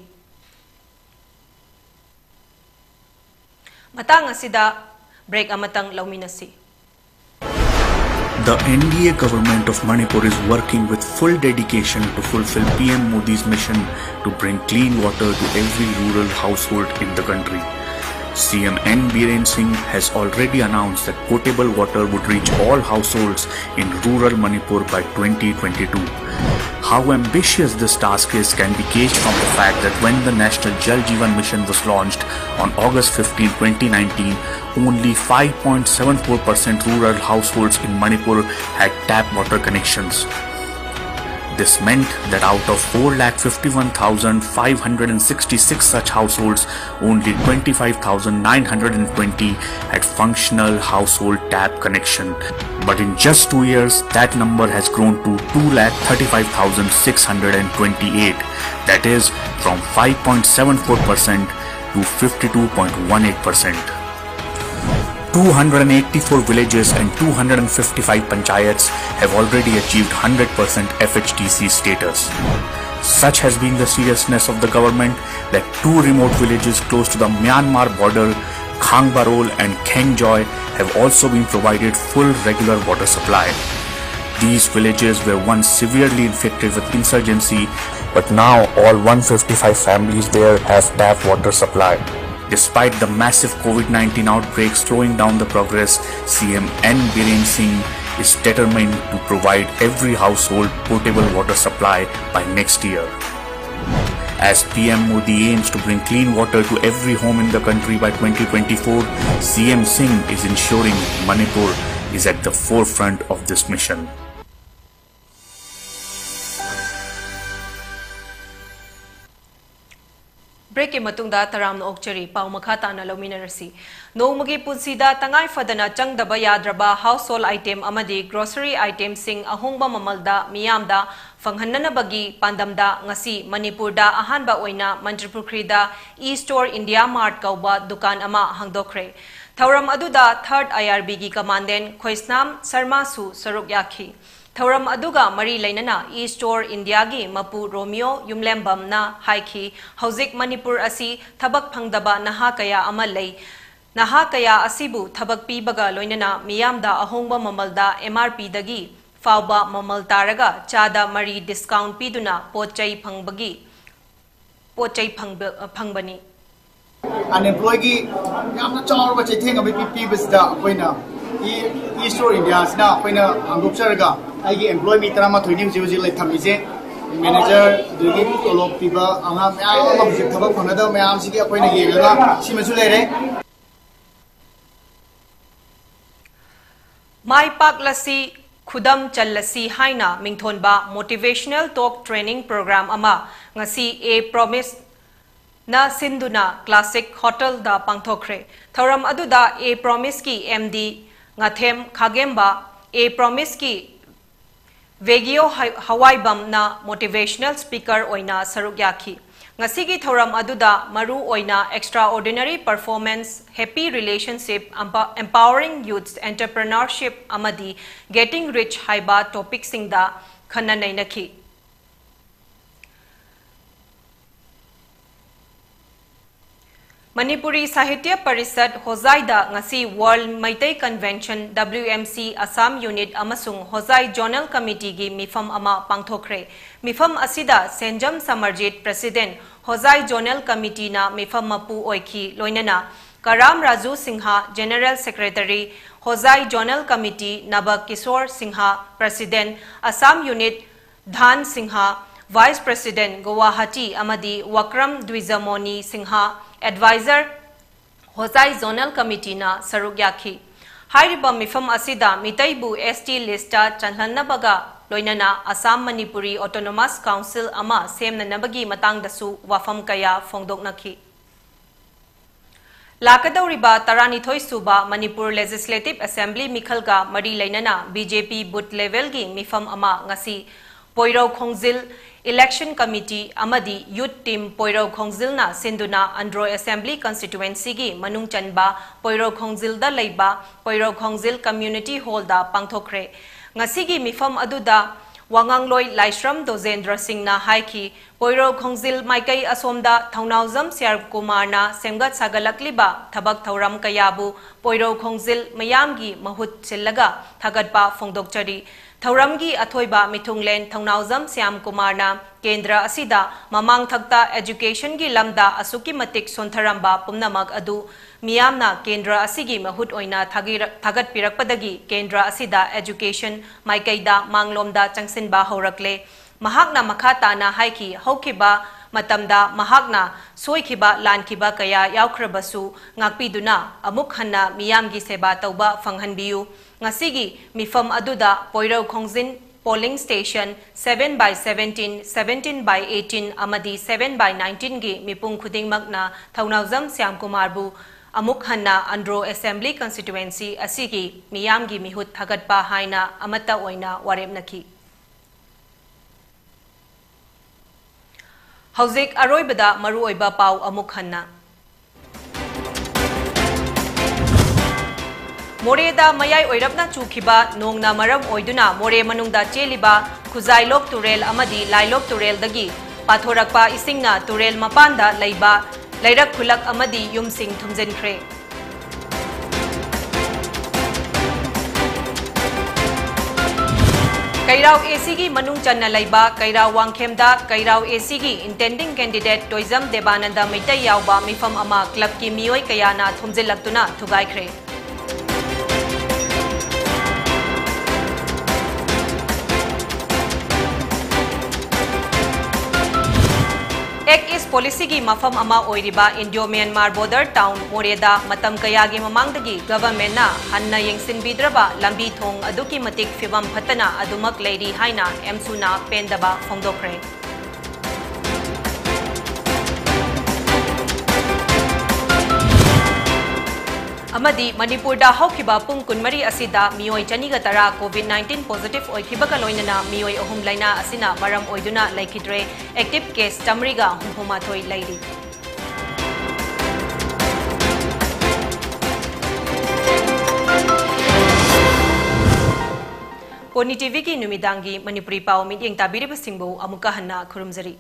ꯃꯇꯥꯡ ꯑꯁꯤꯗ break ꯑꯃꯇꯪ ꯂꯧꯃꯤꯟꯅꯁꯤ꯫ The NDA government of Manipur is working with full dedication to fulfill PM Modi's mission to bring clean water to every rural household in the country. CM N Biren Singh has already announced that potable water would reach all households in rural Manipur by twenty twenty-two. How ambitious this task is can be gauged from the fact that when the National Jal Jeevan Mission was launched on August fifteen, twenty nineteen, only five point seven four percent rural households in Manipur had tap water connections. This meant that out of four lakh fifty-one thousand five hundred and sixty-six such households, only twenty-five thousand nine hundred and twenty had functional household tap connection. But in just two years, that number has grown to two lakh thirty-five thousand six hundred and twenty-eight. That is, from five point seven four percent to fifty-two point one eight percent. Two hundred and eighty-four villages and two hundred and fifty-five panchayats have already achieved hundred percent FHDC status. Such has been the seriousness of the government that two remote villages close to the Myanmar border, Khangbarol and Khengjoy, have also been provided full regular water supply. These villages were once severely infected with insurgency But now all one fifty-five families there have tap water supply. Despite the massive COVID nineteen outbreak slowing down the progress, C M N Biren Singh is determined to provide every household potable water supply by next year. As P M Modi aims to bring clean water to every home in the country by twenty twenty-four, C M Singh is ensuring Manipur is at the forefront of this mission. Break ꯀꯤ ꯃꯇꯨꯡꯗ ꯇꯔꯥꯝꯅ ꯑꯣꯛꯆꯔꯤ꯫ ꯄꯥꯎ ꯃꯈꯥ ꯇꯥꯅ ꯂꯧꯃꯤꯟꯅꯔꯁꯤ꯫ ꯅꯣꯡꯃꯒꯤ ꯄꯨꯟꯁꯤꯗ ꯇꯉꯥꯏ ꯐꯗꯅ ꯆꯪꯗꯕ ꯌꯥꯗ꯭ꯔꯕ household item ꯑꯃꯗꯤ grocery item ꯁꯤꯡ ꯑꯍꯣꯡꯕ ꯃꯃꯜꯗ ꯃꯤꯌꯥꯝꯗ ꯐꯪꯍꯟꯅꯅꯕꯒꯤ ꯄꯥꯟꯗꯝꯗ ꯉꯁꯤ ꯃꯅꯤꯄꯨꯔꯗ ꯑꯍꯥꯟꯕ ꯑꯣꯏꯅ ꯃꯟꯇ꯭ꯔꯤꯄꯨꯈ꯭ꯔꯤꯗ E-Store India Mart ꯀꯧꯕ ꯗꯨꯀꯥꯟ ꯑꯃ ꯍꯥꯡꯗꯣꯛꯈ꯭ꯔꯦ꯫ ꯊꯧꯔꯝ ꯑꯗꯨꯗ Third I R B ꯒꯤ Commandant ꯈꯣꯏꯁꯅꯥꯝ ꯁꯔꯃꯥꯁꯨ ꯁꯔꯨꯛ ꯌꯥꯈꯤ꯫ ꯊꯧꯔꯝ ꯑꯗꯨꯒ ꯃꯔꯤ ꯂꯩꯅꯅ E-Store India ꯒꯤ ꯃꯄꯨ ꯔꯣꯃꯤꯌꯣ ꯌꯨꯝꯂꯦꯝꯕꯝꯅ ꯍꯥꯏꯈꯤ, ꯍꯧꯖꯤꯛ ꯃꯅꯤꯄꯨꯔ ꯑꯁꯤ ꯊꯕꯛ ꯐꯪꯗꯕ ꯅꯍꯥ ꯀꯌꯥ ꯑꯃ ꯂꯩ꯫ ꯅꯍꯥ ꯀꯌꯥ ꯑꯁꯤꯕꯨ ꯊꯕꯛ ꯄꯤꯕꯒ ꯂꯣꯏꯅꯅ ꯃꯤꯌꯥꯝꯗ ꯑꯍꯣꯡꯕ ꯃꯃꯜꯗ M R P ꯗꯒꯤ ꯐꯥꯎꯕ ꯃꯃꯜ ꯇꯥꯔꯒ ꯆꯥꯗ ꯃꯔꯤ discount ꯄꯤꯗꯨꯅ ꯄꯣꯠ ꯆꯩ ꯐꯪꯕꯒꯤ, ꯄꯣꯠ ꯆꯩ ꯐꯪꯕ, ꯐꯪꯕꯅꯤ꯫ Unemployed ꯒꯤ ꯌꯥꯝꯅ ꯆꯥꯎꯔꯕ ꯆꯩꯊꯦꯡ ꯑꯃ ꯄꯤ-, ꯄꯤꯕꯁꯤꯗ ꯑꯩꯈꯣꯏꯅ E-, E-Store India ꯁꯤꯅ ꯑꯩꯈꯣꯏꯅ ꯍꯥꯡꯗꯣꯛꯆꯔꯒ ꯑꯩꯒꯤ employee ꯃꯤ ꯇꯔꯥꯃꯥꯊꯣꯏꯅꯤ ꯍꯧꯖꯤꯛ ꯍꯧꯖꯤꯛ ꯂꯩ ꯊꯝꯃꯤꯁꯦ꯫ Manager, ꯑꯗꯨꯗꯒꯤ ꯇꯣꯂꯣꯞ ꯄꯤꯕ ꯑꯉꯥꯡ ꯃꯌꯥꯝ ꯑꯃ ꯍꯧꯖꯤꯛ ꯊꯕꯛ ꯐꯪꯅꯗꯕ ꯃꯌꯥꯝꯁꯤꯒꯤ ꯑꯩꯈꯣꯏꯅ ꯌꯦꯡꯉꯒ ꯁꯤꯃꯁꯨ ꯂꯩꯔꯦ꯫ ꯃꯥꯏ ꯄꯥꯛꯂꯁꯤ, ꯈꯨꯗꯝ ꯆꯜꯂꯁꯤ ꯍꯥꯏꯅ ꯃꯤꯡꯊꯣꯟꯕ motivational talk training program ꯑꯃ ꯉꯁꯤ A Promise ꯅ ꯁꯤꯟꯗꯨꯅ Classic Hotel ꯗ ꯄꯥꯡꯊꯣꯛꯈ꯭ꯔꯦ꯫ ꯊꯧꯔꯝ ꯑꯗꯨꯗ A Promise ꯀꯤ M D ꯉꯥꯊꯦꯝ ꯈꯥꯒꯦꯝꯕ, A Promise ꯀꯤ ꯚꯦꯒꯤꯌꯣ ꯍ-, ꯍꯋꯥꯏꯕꯝꯅ motivational speaker ꯑꯣꯏꯅ ꯁꯔꯨꯛ ꯌꯥꯈꯤ꯫ ꯉꯁꯤꯒꯤ ꯊꯧꯔꯝ ꯑꯗꯨꯗ ꯃꯔꯨ ꯑꯣꯏꯅ extraordinary performance, happy relationship, empower-, empowering youths, entrepreneurship ꯑꯃꯗꯤ getting rich ꯍꯥꯏꯕ topic ꯁꯤꯡꯗ ꯈꯟꯅ ꯅꯩꯅꯈꯤ꯫ ꯃꯅꯤꯄꯨꯔꯤ ꯁꯥꯍꯤꯇ꯭ꯌ ꯄꯔꯤꯁꯠ ꯍꯣꯖꯥꯏꯗ ꯉꯁꯤ World Meitei Convention, W M C Assam Unit ꯑꯃꯁꯨꯡ ꯍꯣꯖꯥꯏ Zonal Committeeꯒꯤ ꯃꯤꯐꯝ ꯑꯃ ꯄꯥꯡꯊꯣꯛꯈ꯭ꯔꯦ꯫ ꯃꯤꯐꯝ ꯑꯁꯤꯗ ꯁꯦꯟꯖꯝ ꯁꯃꯔꯖꯤꯠ, President, ꯍꯣꯖꯥꯏ Zonal Committeeꯅ ꯃꯤꯐꯝ ꯃꯄꯨ ꯑꯣꯏꯈꯤ, ꯂꯣꯏꯅꯅ ꯀꯔꯥꯝ ꯔꯥꯖꯨ ꯁꯤꯡꯍ, General Secretary, ꯍꯣꯖꯥꯏ Zonal Committee, ꯅꯕ Kishore Singh, President, Assam Unit, Dhan Singh, Vice President, Guwahati, ꯑꯃꯗꯤ ꯋꯀ꯭ꯔꯝ ꯗ꯭ꯋꯤꯖꯃꯣꯅꯤ ꯁꯤꯡꯍ, Advisor, ꯍꯣꯖꯥꯏ Zonal Committeeꯅ ꯁꯔꯨꯛ ꯌꯥꯈꯤ꯫ ꯍꯥꯏꯔꯤꯕ ꯃꯤꯐꯝ ꯑꯁꯤꯗ ꯃꯤꯇꯩꯕꯨ S T listꯇ ꯆꯜꯍꯟꯅꯕꯒ ꯂꯣꯏꯅꯅ ꯑꯁꯥꯝ ꯃꯅꯤꯄꯨꯔꯤ Autonomous Council ꯑꯃ ꯁꯦꯝꯅꯅꯕꯒꯤ ꯃꯇꯥꯡꯗꯁꯨ ꯋꯥꯐꯝ ꯀꯌꯥ ꯐꯣꯡꯗꯣꯛꯅꯈꯤ꯫ ꯂꯥꯛꯀꯗꯧꯔꯤꯕ ꯇꯔꯥꯅꯤꯊꯣꯏ ꯁꯨꯕ ꯃꯅꯤꯄꯨꯔ Legislative Assembly ꯃꯤꯈꯜꯒ ꯃꯔꯤ ꯂꯩꯅꯅ B J P booth levelꯒꯤ ꯃꯤꯐꯝ ꯑꯃ ꯉꯁꯤ ꯄꯣꯏꯔꯧ ꯈꯣꯡꯖꯤꯜ Election Committee ꯑꯃꯗꯤ Youth Team ꯄꯣꯏꯔꯧ ꯈꯣꯡꯖꯤꯜꯅ ꯁꯤꯟꯗꯨꯅ ꯑꯟꯗ꯭ꯔꯣ Assembly Constituencyꯒꯤ ꯃꯅꯨꯡ ꯆꯟꯕ ꯄꯣꯏꯔꯧ ꯈꯣꯡꯖꯤꯜꯗ ꯂꯩꯕ ꯄꯣꯏꯔꯧ ꯈꯣꯡꯖꯤꯜ Community Hallꯗ ꯄꯥꯡꯊꯣꯛꯈ꯭ꯔꯦ꯫ ꯉꯁꯤꯒꯤ ꯃꯤꯐꯝ ꯑꯗꯨꯗ ꯋꯥꯉꯥꯡꯂꯣꯏ ꯂꯥꯏꯁ꯭ꯔꯝ ꯗꯣꯖꯦꯟꯗ꯭ꯔ ꯁꯤꯡꯅ ꯍꯥꯏꯈꯤ, ꯄꯣꯏꯔꯧ ꯈꯣꯡꯖꯤꯜ ꯃꯥꯏꯀꯩ ꯑꯁꯣꯝꯗ ꯊꯧꯅꯥꯎꯖꯝ ꯁ꯭ꯌꯥꯝ ꯀꯨꯃꯥꯔꯅ ꯁꯦꯝꯒꯠ ꯁꯥꯒꯠꯂꯛꯂꯤꯕ ꯊꯕꯛ ꯊꯧꯔꯝ ꯀꯌꯥꯕꯨ ꯄꯣꯏꯔꯧ ꯈꯣꯡꯖꯤꯜ ꯃꯤꯌꯥꯝꯒꯤ ꯃꯍꯨꯠ ꯁꯤꯜꯂꯒ ꯊꯥꯒꯠꯄ ꯐꯣꯡꯗꯣꯛꯆꯔꯤ꯫ ꯊꯧꯔꯝꯒꯤ ꯑꯊꯣꯏꯕ ꯃꯤꯊꯨꯡꯂꯦꯟ ꯊꯧꯅꯥꯎꯖꯝ ꯁ꯭ꯌꯥꯝ ꯀꯨꯃꯥꯔꯅ ꯀꯦꯟꯗ꯭ꯔ ꯑꯁꯤꯗ ꯃꯃꯥꯡꯊꯛꯇ educationꯒꯤ ꯂꯝꯗ ꯑꯁꯨꯛꯀꯤ ꯃꯇꯤꯛ ꯁꯣꯟꯊꯔꯝꯕ ꯄꯨꯝꯅꯃꯛ ꯑꯗꯨ ꯃꯤꯌꯥꯝꯅ ꯀꯦꯟꯗ꯭ꯔ ꯑꯁꯤꯒꯤ ꯃꯍꯨꯠ ꯑꯣꯏꯅ ꯊꯥꯒꯤꯔ-, ꯊꯥꯒꯠꯄꯤꯔꯛꯄꯗꯒꯤ ꯀꯦꯟꯗ꯭ꯔ ꯑꯁꯤꯗ education ꯃꯥꯏꯀꯩꯗ ꯃꯥꯡꯂꯣꯝꯗ ꯆꯪꯁꯤꯟꯕ ꯍꯧꯔꯛꯂꯦ꯫ ꯃꯍꯥꯛꯅ ꯃꯈꯥ ꯇꯥꯅ ꯍꯥꯏꯈꯤ, ꯍꯧꯈꯤꯕ ꯃꯇꯝꯗ ꯃꯍꯥꯛꯅ ꯁꯣꯏꯈꯤꯕ ꯂꯥꯟꯈꯤꯕ ꯀꯌꯥ ꯌꯥꯎꯈ꯭ꯔꯕꯁꯨ ꯉꯥꯛꯄꯤꯗꯨꯅ ꯑꯃꯨꯛ ꯍꯟꯅ ꯃꯤꯌꯥꯝꯒꯤ ꯁꯦꯕꯥ ꯇꯧꯕ ꯐꯪꯍꯟꯕꯤꯌꯨ꯫ ꯉꯁꯤꯒꯤ ꯃꯤꯐꯝ ꯑꯗꯨꯗ ꯄꯣꯏꯔꯧ ꯈꯣꯡꯖꯤꯟ polling station seven by seventeen, seventeen by eighteen ꯑꯃꯗꯤ seven by nineteenꯒꯤ ꯃꯤꯄꯨꯝ ꯈꯨꯗꯤꯡꯃꯛꯅ ꯊꯧꯅꯥꯎꯖꯝ ꯁ꯭ꯌꯥꯝ ꯀꯨꯃꯥꯔꯕꯨ ꯑꯃꯨꯛ ꯍꯟꯅ ꯑꯟꯗ꯭ꯔꯣ Assembly Constituency ꯑꯁꯤꯒꯤ ꯃꯤꯌꯥꯝꯒꯤ ꯃꯤꯍꯨꯠ ꯊꯥꯒꯠꯄ ꯍꯥꯏꯅ ꯑꯃꯠꯇ ꯑꯣꯏꯅ ꯋꯥꯔꯦꯞꯅꯈꯤ꯫ ꯍꯧꯖꯤꯛ ꯑꯔꯣꯏꯕꯗ ꯃꯔꯨꯑꯣꯏꯕ ꯄꯥꯎ ꯑꯃꯨꯛ ꯍꯟꯅ꯫ ꯃꯣꯔꯦꯗ ꯃꯌꯥꯏ ꯑꯣꯏꯔꯞꯅ ꯆꯨꯈꯤꯕ ꯅꯣꯡꯅ ꯃꯔꯝ ꯑꯣꯏꯗꯨꯅ ꯃꯣꯔꯦ ꯃꯅꯨꯡꯗ ꯆꯦꯜꯂꯤꯕ ꯈꯨꯖꯥꯏꯂꯣꯛ ꯇꯨꯔꯦꯜ ꯑꯃꯗꯤ ꯂꯥꯏꯂꯣꯛ ꯇꯨꯔꯦꯜꯗꯒꯤ ꯄꯥꯊꯣꯔꯛꯄ ꯏꯁꯤꯡꯅ ꯇꯨꯔꯦꯜ ꯃꯄꯥꯟꯗ ꯂꯩꯕ ꯂꯩꯔꯛ ꯈꯨꯜꯂꯛ ꯑꯃꯗꯤ ꯌꯨꯝꯁꯤꯡ ꯊꯨꯝꯖꯤꯟꯈ꯭ꯔꯦ꯫ ꯀꯩꯔꯥꯎ ꯑꯦ ꯁꯤꯒꯤ ꯃꯅꯨꯡ ꯆꯟꯅ ꯂꯩꯕ ꯀꯩꯔꯥꯎ ꯋꯥꯡꯈꯦꯝꯗ ꯀꯩꯔꯥꯎ ꯑꯦ ꯁꯤꯒꯤ intending candidate ꯇꯣꯏꯖꯝ ꯗꯦꯕꯥꯅꯟꯗ ꯃꯩꯇꯩ ꯌꯥꯎꯕ ꯃꯤꯐꯝ ꯑꯃ clubꯀꯤ ꯃꯤꯑꯣꯏ ꯀꯌꯥꯅ ꯊꯨꯝꯖꯤꯜꯂꯛꯇꯨꯅ ꯊꯨꯒꯥꯏꯈ꯭ꯔꯦ꯫ Act East Policyꯒꯤ ꯃꯐꯝ ꯑꯃ ꯑꯣꯏꯔꯤꯕ Indo Myanmar border town ꯃꯣꯔꯦꯗ ꯃꯇꯝ ꯀꯌꯥꯒꯤ ꯃꯃꯥꯡꯗꯒꯤ governmentꯅ ꯍꯟꯅ ꯌꯦꯡꯁꯤꯟꯕꯤꯗ꯭ꯔꯕ ꯂꯝꯕꯤ ꯊꯣꯡ ꯑꯗꯨꯛꯀꯤ ꯃꯇꯤꯛ ꯐꯤꯕꯝ ꯐꯠꯇꯅ ꯑꯗꯨꯃꯛ ꯂꯩꯔꯤ ꯍꯥꯏꯅ ꯑꯦꯝꯁꯨꯅ ꯄꯦꯟꯗꯕ ꯐꯣꯡꯗꯣꯛꯈ꯭ꯔꯦ꯫ ꯑꯃꯗꯤ ꯃꯅꯤꯄꯨꯔꯗ ꯍꯧꯈꯤꯕ ꯄꯨꯡ ꯀꯨꯟꯃꯔꯤ ꯑꯁꯤꯗ ꯃꯤꯑꯣꯏ ꯆꯅꯤꯒ ꯇꯔꯥ COVID nineteen positive ꯑꯣꯏꯈꯤꯕꯒ ꯂꯣꯏꯅꯅ ꯃꯤꯑꯣꯏ ꯑꯍꯨꯝ ꯂꯥꯏꯅꯥ ꯑꯁꯤꯅ ꯃꯔꯝ ꯑꯣꯏꯗꯨꯅ ꯂꯩꯈꯤꯗ꯭ꯔꯦ꯫ Active case ꯆꯥꯃꯔꯤꯒ ꯍꯨꯝꯐꯨ ꯃꯥꯊꯣꯏ ꯂꯩꯔꯤ꯫ ꯄꯣꯅꯤ ꯇꯤꯚꯤꯒꯤ ꯅꯨꯃꯤꯗꯥꯡꯒꯤ ꯃꯅꯤꯄꯨꯔꯤ ꯄꯥꯎ ꯃꯤꯠꯌꯦꯡ ꯇꯥꯕꯤꯔꯤꯕꯁꯤꯡꯕꯨ ꯑꯃꯨꯛꯀ ꯍꯟꯅ ꯈꯨꯔꯨꯝꯖꯔꯤ꯫